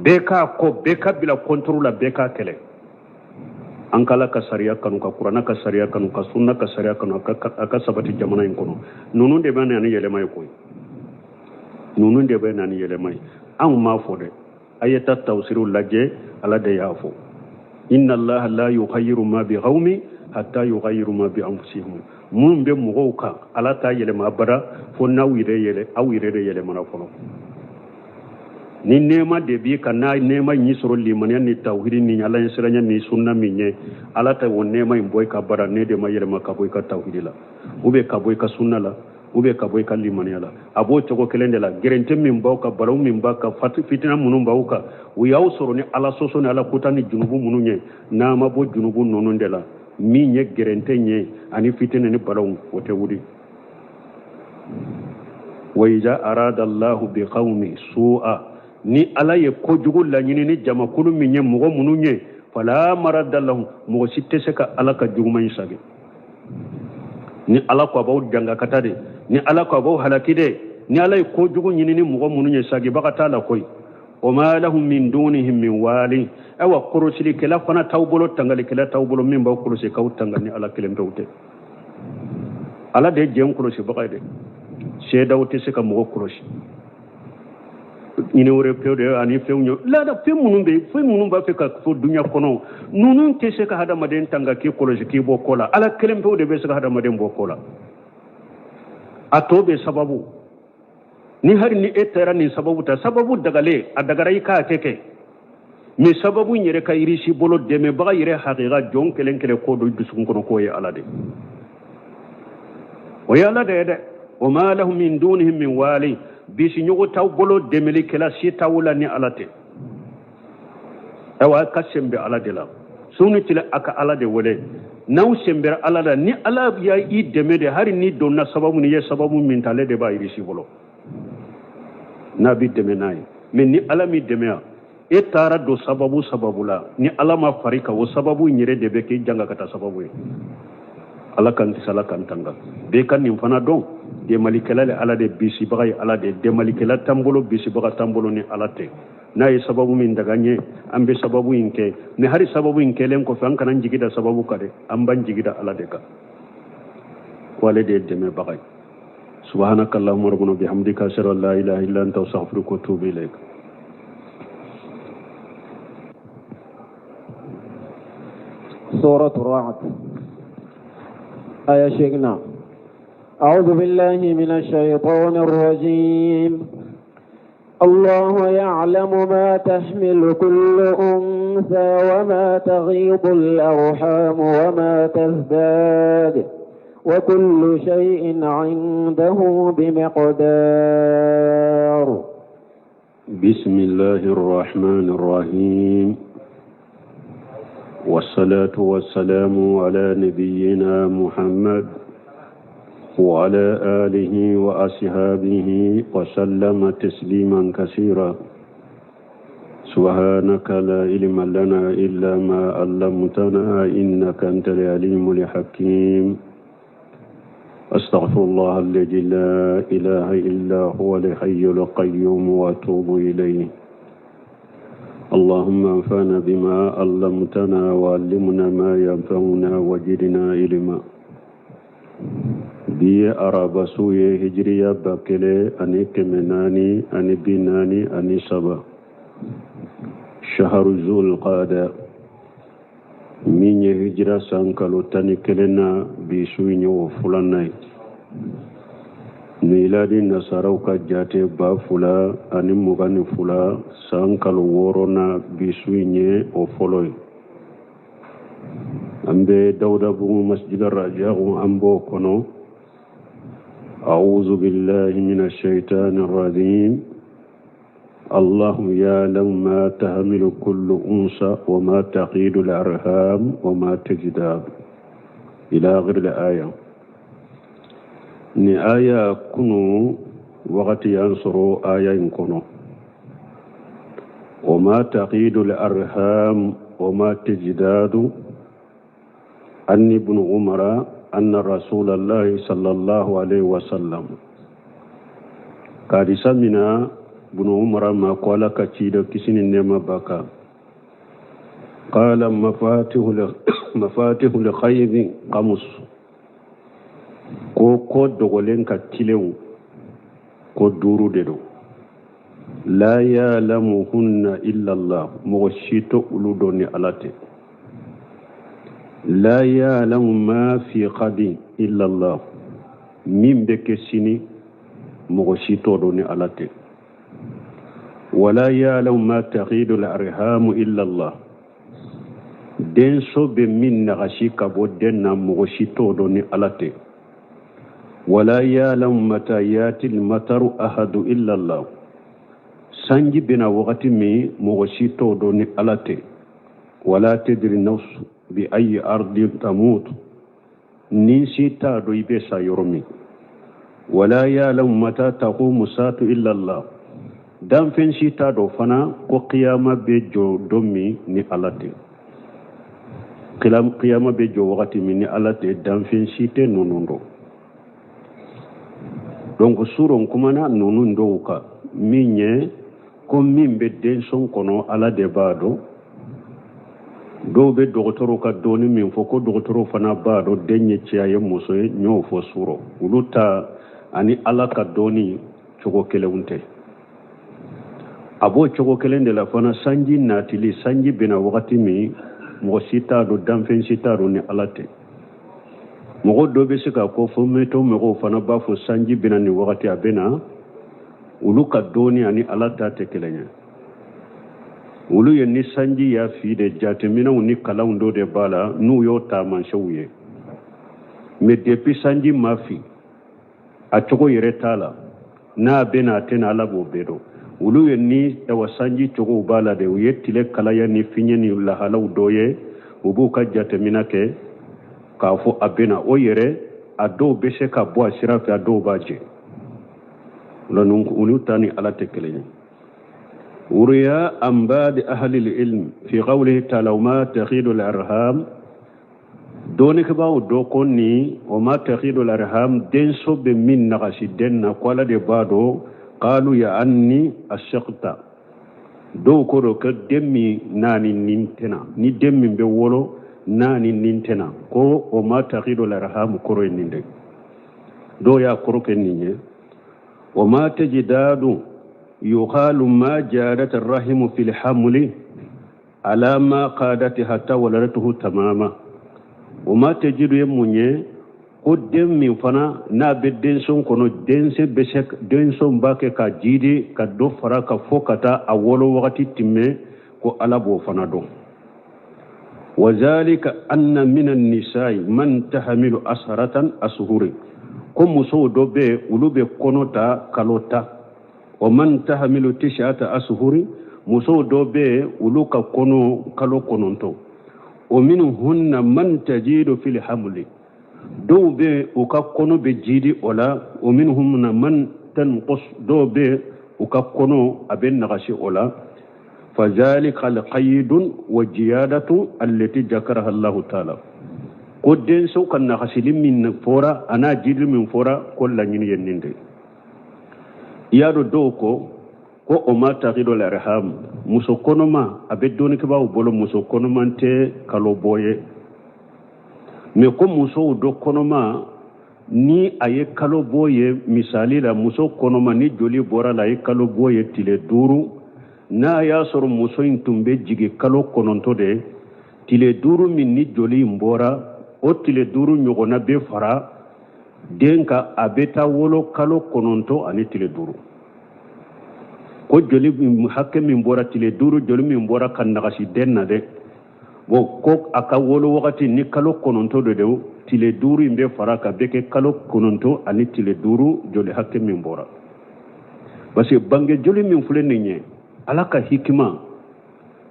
bɛɛ k'a kɔ, bɛɛ ka bila contre la, bɛɛ k'a kɛlɛ. An ka Ala ka sariya kanu, ka Kuranna ka sariya kanu, ka sunna ka sariya kanu, a ka sabati jamana in kɔnɔ. Ninnu de bɛ na ni yɛlɛma ye koyi, ninnu de bɛ na ni yɛlɛma ye. Anw m'a fɔ dɛ, a ye taa tawsiriw lajɛ, Ala de y'a fɔ. Inna Allaha la yughayyiru ma bi qaumin hatta yughayyiru ma bi anfusihim. Minnu bɛ mɔgɔw kan, Ala t'a yɛlɛma abada fo n'aw yɛrɛ yɛlɛ, aw yɛrɛ de yɛlɛmana fɔlɔ. Ni nɛɛma de b'i kan, n'a nɛɛma y'i sɔrɔ limaniya ni tawhidi ni Ala ɲɛsiranya ni sunna min ye, Ala tɛ o nɛɛma in bɔ i ka bara ne de ma yɛlɛma ka bɔ i ka tawhidi la, ou bien ka bɔ i ka sunna la, ou bien ka bɔ i ka limaniya la. A b'o cogo kelen de la. Gɛrɛntɛ min b'aw kan, balawu min b'a kan, fitina minnu b'aw kan, u y'aw sɔrɔ ni Ala sɔsɔ ni Ala kuta ni junubu minnu ye, n'a ma bɔ junubu ninnu de la, min ye gɛrɛntɛ ye ani fitina ni balawu, o tɛ wuli. Wa iza arada Allahu bi qaumin su'a, ni Ala ye kojugu laɲini ni jamakulu min ye, mɔgɔ minnu ye, fala maradda lahum, mɔgɔ si tɛ se ka Ala ka juguman in sagi. Ni Ala ko a b'aw janga ka taa de, ni Ala ko a b'aw halaki de, ni Ala ye kojugu ɲini ni mɔgɔ minnu ye, sagibaga t'a la koyi. Wa ma lahum min dunihim min wali, ayiwa kɔlɔsilikɛla fana t'aw bolo, tangalikɛla t'aw bolo min b'aw kɔlɔsi k'aw tanga ni Ala kelen pewu tɛ. Ala de ye jɛn kɔlɔsibaga ye dɛ, seedaw tɛ se ka mɔgɔ kɔlɔsi. Ɲini wɛrɛ pewu de ani fɛnw ye laada, fɛn minnu bɛ yen, fɛn minnu b'a fɛ ka fɔ duɲa kɔnɔ, ninnu tɛ se ka hadamaden tanga k'i kɔlɔsi k'i bɔ ko la. Ala kelen pewu de bɛ se ka hadamaden bɔ ko la. A tɔ bɛ sababu ni hali ni e taara nin sababu ta, sababu dagalen, a dagara i k'a kɛ, mais sababu in yɛrɛ ka yirisi bolo, dɛmɛbaga yɛrɛ hakika jɔn kelen kelen ko don dusukun kɔnɔ k'o ye Ala de, o ye Ala de ye dɛ. Wa ma lahum min dunihim min wali, bisiɲɔgɔn t'aw bolo, dɛmɛlikɛla si t'aw la ni Ala tɛ. Ayiwa a ka sen bɛ Ala de la, su ni tile a ka Ala de wele. N'aw sen bɛra Ala la, ni Ala y'a i dɛmɛ de, hali n'i donna sababu ni ye sababu min ta, ale de b'a yirisi bolo n'a b'i dɛmɛ n'a ye. Mais ni Ala m'i dɛmɛ yan, e taara don sababu sababu la, ni Ala ma fari kan, o sababu in yɛrɛ de bɛ k'i janga ka taa sababu ye. Ala k'an kisi, Ala k'an tanga. Bɛɛ ka nin fana dɔn, dɛmɛlikɛla le Ala de, bisibaga ye Ala de, dɛmɛlikɛla t'an bolo, bisibaga t'an bolo ni Ala tɛ. N'a ye sababu min daga n ye, an bɛ sababu in kɛ. Mais hali sababu in kɛlen kɔfɛ, an kana jigi da sababu kan dɛ, an b'an jigi da Ala de kan, ko ale de ye dɛmɛbaga ye. Subhanaka Allahumma rabbana bihamdika, ashhadu an la ilaha illa anta, astaghfiruka wa atubu ilayk. سورة الرعد آية شيخنا. أعوذ بالله من الشيطان الرجيم. الله يعلم ما تحمل كل أنثى وما تغيض الأرحام وما تزداد وكل شيء عنده بمقدار. بسم الله الرحمن الرحيم، والصلاة والسلام على نبينا محمد وعلى آله وأصحابه وسلم تسليما كثيرا. سبحانك لا علم لنا إلا ما علمتنا إنك أنت العليم الحكيم. أستغفر الله الذي لا إله إلا هو الحي القيوم وأتوب إليه. اللهم انفعنا بما علمتنا وعلمنا ما ينفعنا وزدنا علما. Bi ye araba su ye, hijiriya 1443, shaharu zul qada, min ye hijira san kalo 11 na, bi su in ye o filanan ye. Miladi nasaraw ka jate 2022 san kalo wɔɔrɔ na, bi su in ye o fɔlɔ ye. An bɛ Dawudabugu masjid Rajahu, an b'o kɔnɔ. أعوذ بالله من الشيطان الرجيم. الله يعلم ما تحمل كل أنثى وما تغيض الأرحام وما تزداد إلى آخر الآية. Ni aya kunu wagati y'an sɔrɔ aya in kɔnɔ, وما تغيض الأرحام وما تزداد. عن ابن عمر أن رسول الله صلى الله عليه وسلم hadisa mina Bunu Umara ma ko Ala ka ciden kisi ni nɛɛma b'a kan قال مفاتيح الغيب خمس, ko ko dogolen ka tilenw ko duuru de don. لا يعلمهن إلا الله, mɔgɔ si tɛ olu dɔn ni Ala tɛ. لا يعلم ما في غد إلا الله, min bɛ kɛ sini mɔgɔ si t'o dɔn ni Ala tɛ. ولا يعلم ما تغيض الأرحام إلا الله, denso bɛ min nagasi ka bɔ den na mɔgɔ si t'o dɔn ni Ala tɛ. ولا يعلم متى يأتي المطر أحد إلا الله, sanji bɛna wagati min mɔgɔ si t'o dɔn ni Ala tɛ. ولا تدري نفس بأي أرض تموت, ni si t'a dɔn i bɛ sa yɔrɔ min. ولا يعلم متى تقوم الساعة إلا الله, danfɛn si t'a dɔn fana ko kiyama bɛ jɔ don min ni Ala tɛ. Kiyama bɛ jɔ wagati min ni Ala tɛ, danfɛn si tɛ ninnu dɔn. Donc surɔ n kumana ninnu dɔw kan, min ye ko min bɛ denson kɔnɔ Ala de b'a dɔn. Dɔw bɛ dɔgɔtɔrɔw ka dɔɔni min fɔ ko dɔgɔtɔrɔw fana b'a dɔn den ye cɛya ye muso ye, n y'o fɔ surɔ, olu ta ani Ala ka dɔɔni cogo kelenw tɛ. A b'o cogo kelen de la fana, sanji natili, sanji bɛna wagati min mɔgɔ si t'a dɔn, danfɛn si t'a dɔn ni Ala tɛ. Mɔgɔ dɔ bɛ se ka ko fɔ météo mɔgɔw fana b'a fɔ sanji bɛna nin wagati, a bɛna. Olu ka dɔɔni ani Ala ta tɛ kelen ye. Olu ye ni sanji y'a fi de, jateminɛw ni kalanw dɔ de b'a la n'u y'o taamasiyɛnw ye. Mais depuis sanji ma fi, a cogo yɛrɛ t'a la, n'a bɛna a tɛna, Ala b'o bɛɛ dɔn. Olu ye ni awa sanji cogow b'a la de, u ye tile kalaya ni fiɲɛ ni lahalaw dɔ ye, u b'u ka jateminɛ kɛ k'a fɔ a bɛna. O yɛrɛ a dɔw bɛ se ka bɔ a sira fɛ, a dɔw b'a jɛ. Olu ta ni Ala tɛ kelen ye. وروي عن بعض أهل العلم في قوله تعالى وما تغيض الأرحام, dɔnnikɛbaaw dɔ ko ni وما تغيض الأرحام, denso bɛ min nagasi den na ko Ala de b'a dɔn. قالوا يعني السقط, dɔw ko do ko den min n'a ni nin tɛna, ni den min bɛ wolo n'a ni nin tɛna, ko وما تغيض الأرحام kɔrɔ ye nin de. Dɔw y'a kɔrɔ kɛ nin ye. وما تزداد يقال ما جادت الرحم في الحمل على ما قادت حتى ولدته تماما. وما تزداد ye mun ye? Ko den min fana n'a bɛ denso kɔnɔ, denso bɛ se, denso b'a kɛ ka jiidi ka dɔ fara ka fɔ ka taa a wolo wagati tɛmɛ, ko Ala b'o fana dɔn. Wazalika anna mina nisa'i man tahamilu asharatan asuhuri, ko musow dɔ bɛ yen, olu bɛ kɔnɔ ta kalo 10. Wa man tahamilu tis'ata asuhuri, musow dɔ bɛ yen, olu ka kɔnɔ kalo 9. O minhunna man tajidu fil hamli, dɔw bɛ yen, u ka kɔnɔ bɛ jiidi o la. O minhunna man tanqus, dɔw bɛ yen, u ka kɔnɔ a bɛ nagasi o la. Fazalika alqaidun wa jiyadatu allati jakaraha Allahu taala, ko denso ka nagasili min fɔra a n'a jiidili min fɔra, ko laɲini ye nin de. I y'a dɔn, dɔw ko o ma tagido l'arham, muso kɔnɔma a bɛ dɔnnikɛbaaw bolo, muso kɔnɔma tɛ kalo bɔ ye. Mais ko musow dɔ kɔnɔma, ni a ye kalo bɔ ye, misali la, muso kɔnɔma ni joli bɔra la, a ye kalo bɔ ye tile 5, n'a y'a sɔrɔ muso in tun bɛ jigin kalo 9 de, tile 5 min ni joli in bɔra, o tile 5 ɲɔgɔnna bɛ fara den kan, a bɛ taa wolo kalo 9 ani tile 5. Ko joli hakɛ min bɔra, tile 5 joli min bɔra ka nagasi den na dɛ, bon, ko a ka wolo wagati ni kalo 9 de don, tile 5 in bɛ fara ka bɛ kɛ kalo 9 ani tile 5 joli hakɛ min bɔra. Parce que bange joli min filɛ nin ye, Ala ka hikima,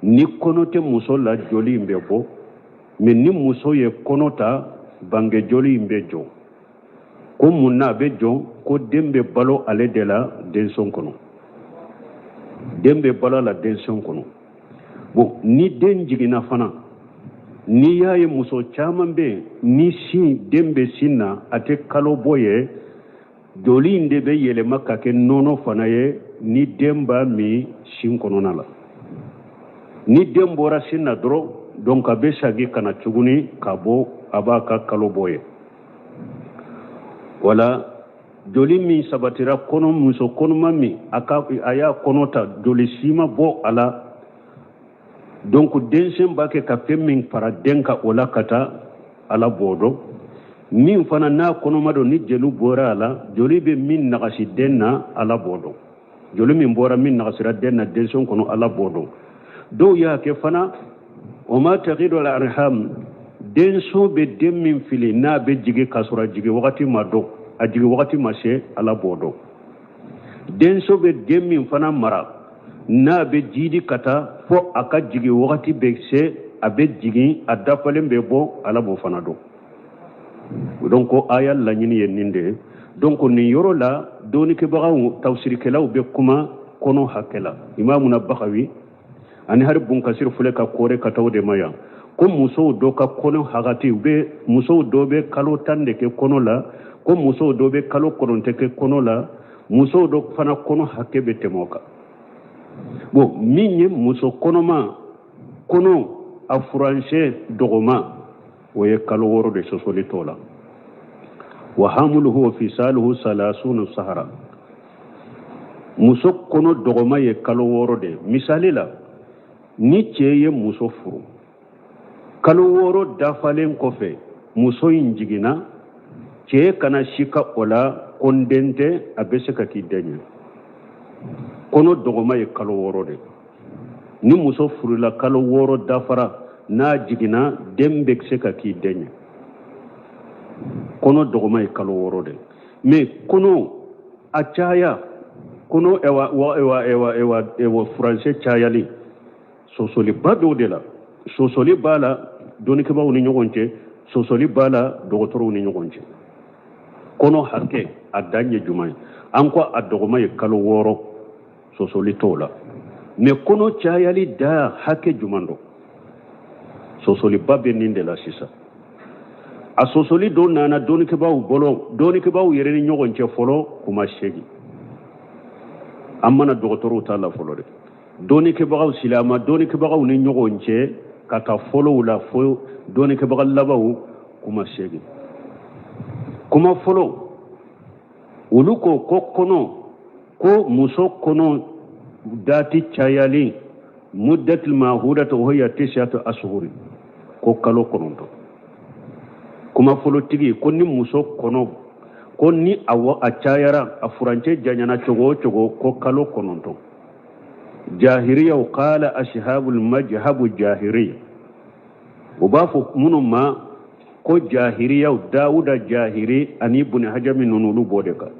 ni kɔnɔ tɛ muso la, joli in bɛ bɔ. Mais ni muso ye kɔnɔ ta, bange joli in bɛ jɔ. Ko mun na a bɛ jɔ? Ko den bɛ balo ale de la denso kɔnɔ, den bɛ balo a la denso kɔnɔ. Bon, ni den jiginna fana, n'i y'a ye muso caman bɛ yen, ni sin den bɛ sin na, a tɛ kalo bɔ ye, joli in de bɛ yɛlɛma ka kɛ nɔnɔ fana ye ni den b'a min sin kɔnɔna la. Ni den bɔra sin na dɔrɔn, donc a bɛ segin ka na tuguni ka bɔ, a b'a ka kalo bɔ ye. Wala joli min sabatira kɔnɔ, muso kɔnɔma min a ka a y'a kɔnɔ ta, joli si ma bɔ a la, donc densen b'a kɛ ka fɛn min fara den kan o la ka taa, Ala b'o dɔn. Min fana n'a kɔnɔma don, ni joli bɔra a la, joli bɛ min nagasi den na, Ala b'o dɔn. Joli min bɔra min nagasira den na denso kɔnɔ, Ala b'o dɔn. Dɔw y'a kɛ fana o ma tagido al arham, denso bɛ den min fili n'a bɛ jigin k'a sɔrɔ a jigin wagati ma dɔn, a jigin wagati ma se, Ala b'o dɔn. Denso bɛ den min fana mara n'a bɛ jiidi ka taa fo a ka jigin wagati bɛ se, a bɛ jigin, a dafalen bɛ bɔ, Ala b'o fana dɔn. Donc ko aya laɲini ye nin de ye. Donc nin yɔrɔ la, dɔnnikɛbagaw, tafsirikɛlaw bɛ kuma kɔnɔ hakɛ la. Imamuna Bakawi ani hari Bunkasiri filɛ ka kɔrɛ ka taa o de ma yan, ko musow dɔ ka kɔnɔ hakati, u bɛ musow dɔ bɛ kalo 10 de kɛ kɔnɔ la, ko musow dɔ bɛ kalo 9 kɛ kɔnɔ la, musow dɔ fana kɔnɔ hakɛ bɛ tɛmɛ o kan. Bon, min ye muso kɔnɔma kɔnɔ a furancɛ dɔgɔma, o ye kalo 6 de, sɔsɔli t'o la. Wa hamuluhu wa fisaluhu salasuna sahara, muso kɔnɔ dɔgɔma ye kalo 6 de ye. Misali la, ni cɛ ye muso furu, kalo 6 dafalen kɔfɛ muso in jiginna, cɛ kana sika o la ko n den tɛ, a bɛ se ka k'i den ye. Kɔnɔ dɔgɔma ye kalo 6 de. Ni muso furula, kalo 6 dafara, n'a jiginna, den bɛ se ka k'i den ye. Kɔnɔ dɔgɔma ye kalo 6 de. Mais kɔnɔ a caya, kɔnɔ ewa ewa ewa ewa ewa furancɛ cayali, sɔsɔliba dɔw de la, sɔsɔli b'a la dɔnnikɛbaaw ni ɲɔgɔn cɛ, sɔsɔli b'a la dɔgɔtɔrɔw ni ɲɔgɔn cɛ. Kɔnɔ hakɛ a dan ye jumɛn ye? An ko a dɔgɔma ye kalo 6, sɔsɔli t'o la. Mais kɔnɔ cayali da hakɛ jumɛn don? Sɔsɔliba bɛ nin de la sisan. A sɔsɔli dɔ nana dɔnnikɛbaaw bolo, dɔnnikɛbaaw yɛrɛ ni ɲɔgɔn cɛ fɔlɔ, kuma 8. An mana dɔgɔtɔrɔw ta la fɔlɔ dɛ, dɔnnikɛbagaw, silama dɔnnikɛbagaw ni ɲɔgɔn cɛ, ka taa fɔlɔw la fo dɔnnikɛbaga labanw, kuma 8. Kuma fɔlɔ, olu ko kɔnɔ, ko muso kɔnɔ dati cayalen, muddatul mahudatu wa hiya tis'atu ashhuri, ko kalo 9. Kuma fɔlɔtigi ko ni muso kɔnɔ ko ni a a cayara, a furancɛ janyana cogo o cogo, ko kalo 9. Jahiriyaw qala ashabul majhabu jahiriya, u b'a fɔ minnu ma ko jahiriyaw, Dawuda Jahiri ani Ibuni Hajami ninnu, olu b'o de kan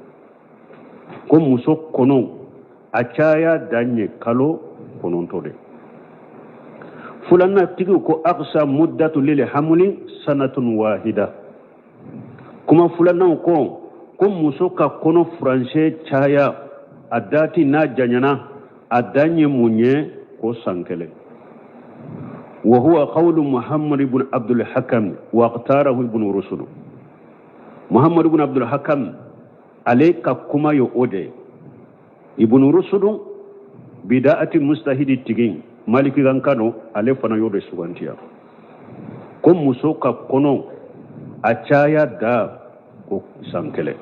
ko muso kɔnɔ a caya dan ye kalo 9 de. Filanan tigiw ko aqsa muddatu lil hamli sanatun wahida. Kuma filananw ko ko muso ka kɔnɔ furancɛ caya a dati n'a janyana, a dan ye mun ye? Ko san kelen. Wa huwa qawlu Muhammad ibn Abdul Hakam wa ikhtarahu Ibn Rushd. Muhammad ibn Abdul Hakam, ale ka kuma ye o de ye. Ibn Rushd, Bida'ati Mustahidi tigi, Maliki kan kano, ale fana y'o de sugantiya ko muso ka kɔnɔ a caya da ko san kelen.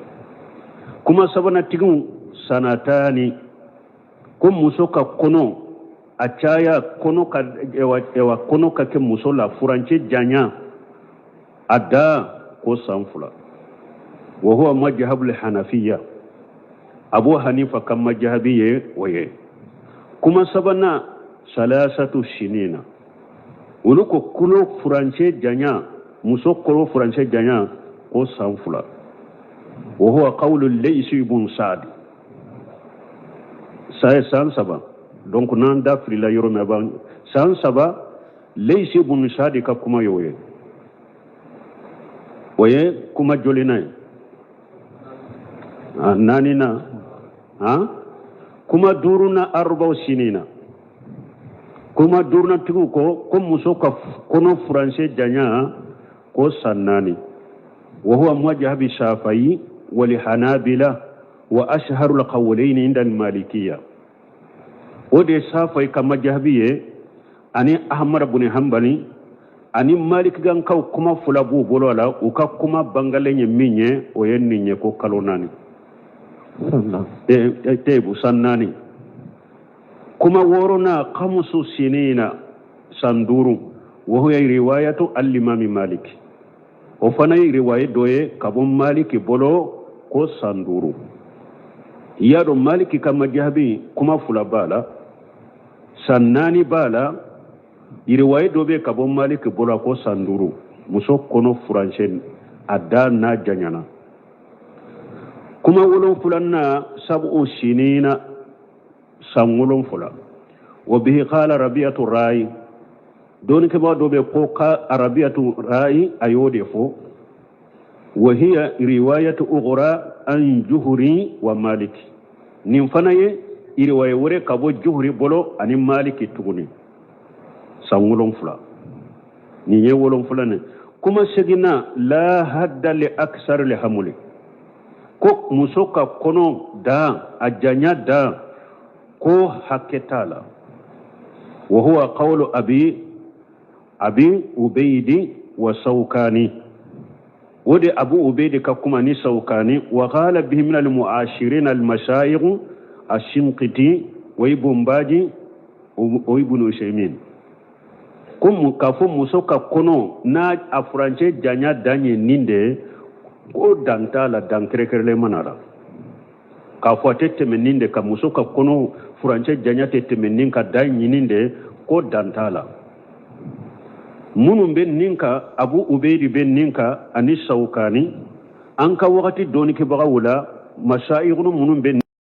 Kuma sabanan tigiw sanatani, ko muso ka kɔnɔ a caya, kɔnɔ ka ewa kɔnɔ ka kɛ muso la furancɛ janya a da ko san 2. Wa huwa majhabul hanafiya, Abu Hanifa ka majahabi ye o ye. Kuma sabanan salasatu sinina, olu ko kolo furancɛ janya, muso kolo furancɛ janya ko san 2. Wa huwa qawlu Laysi ibn Sa'd, san 3. Donc n'an da filila yɔrɔ min, a b'an san 3, Laysi ibn Sa'd ka kuma y'o ye. O ye kuma jolina ye? Naaninan. Kuma duurunan arbaw sinina. Kuma duurunantigiw ko ko muso ka kɔnɔ furancɛ janya ko san 4. Wa huwa majhabi Shafayi wal Hanabila wa ashharu alqawlayn inda almalikiya. O de ye Safayi ka majahabi ye ani Ahmad bun Hanbali ani Malikigankaw. Kuma fila b'u bolo a la. U ka kuma bangalen ye min ye, o ye nin ye ko kalo 4, tebu san 4. Kuma wɔɔrɔnan khamsu sinina, san 5. Wa huwa riwayatu al-imami Malik, o fana ye riwaye dɔ ye ka bɔ Maliki bolo ko san 5. I y'a dɔn Maliki ka majahabi kuma fila b'a la, san 4 b'a la. Riwaye dɔ bɛ ka bɔ Maliki bolo ko san 5, muso kɔnɔ furancɛ a da n'a janyana. Kuma wolonfilanan sab'u sinina, san 7. Wa bihi qala Rabi'atu Rayi, dɔnnikɛbaa dɔ bɛ ko ka Rabi'atu Rayi, a y'o de fɔ. Wa hiya riwayatu ukhra an Juhuri wa Malik, nin fana ye riwaye wɛrɛ ka bɔ Juhuri bolo ani Maliki tuguni, san 7. Nin ye wolonfila nin. Kuma seginna la hadda li aksar li hamuli, ko muso ka kɔnɔ dan a janya dan ko hakɛ t'a la. Wa huwa qawlu abi Ubeyidi wa Sawkani, o de Abu Ubeyidi ka kuma ni Sawkani. Wa qala bihi min al-mu'ashirin al-mashayikh ash-Shinqiti wa Ibn Baji wa Ibn Usaymin, ko k'a fɔ muso ka kɔnɔ n'a a furancɛ janya dan ye nin de ye, ko dan t'a la, dan kɛrɛnkɛrɛnlen mana la k'a fɔ a tɛ tɛmɛ nin de kan. Muso ka kɔnɔ furancɛ janya tɛ tɛmɛ nin ka dan ɲinin de, ko dan t'a la. Minnu bɛ nin kan, Abu Ubeyidi bɛ nin kan ani Sawukani, an ka wagati dɔɔnikɛbagaw la, masayikunu minnu bɛ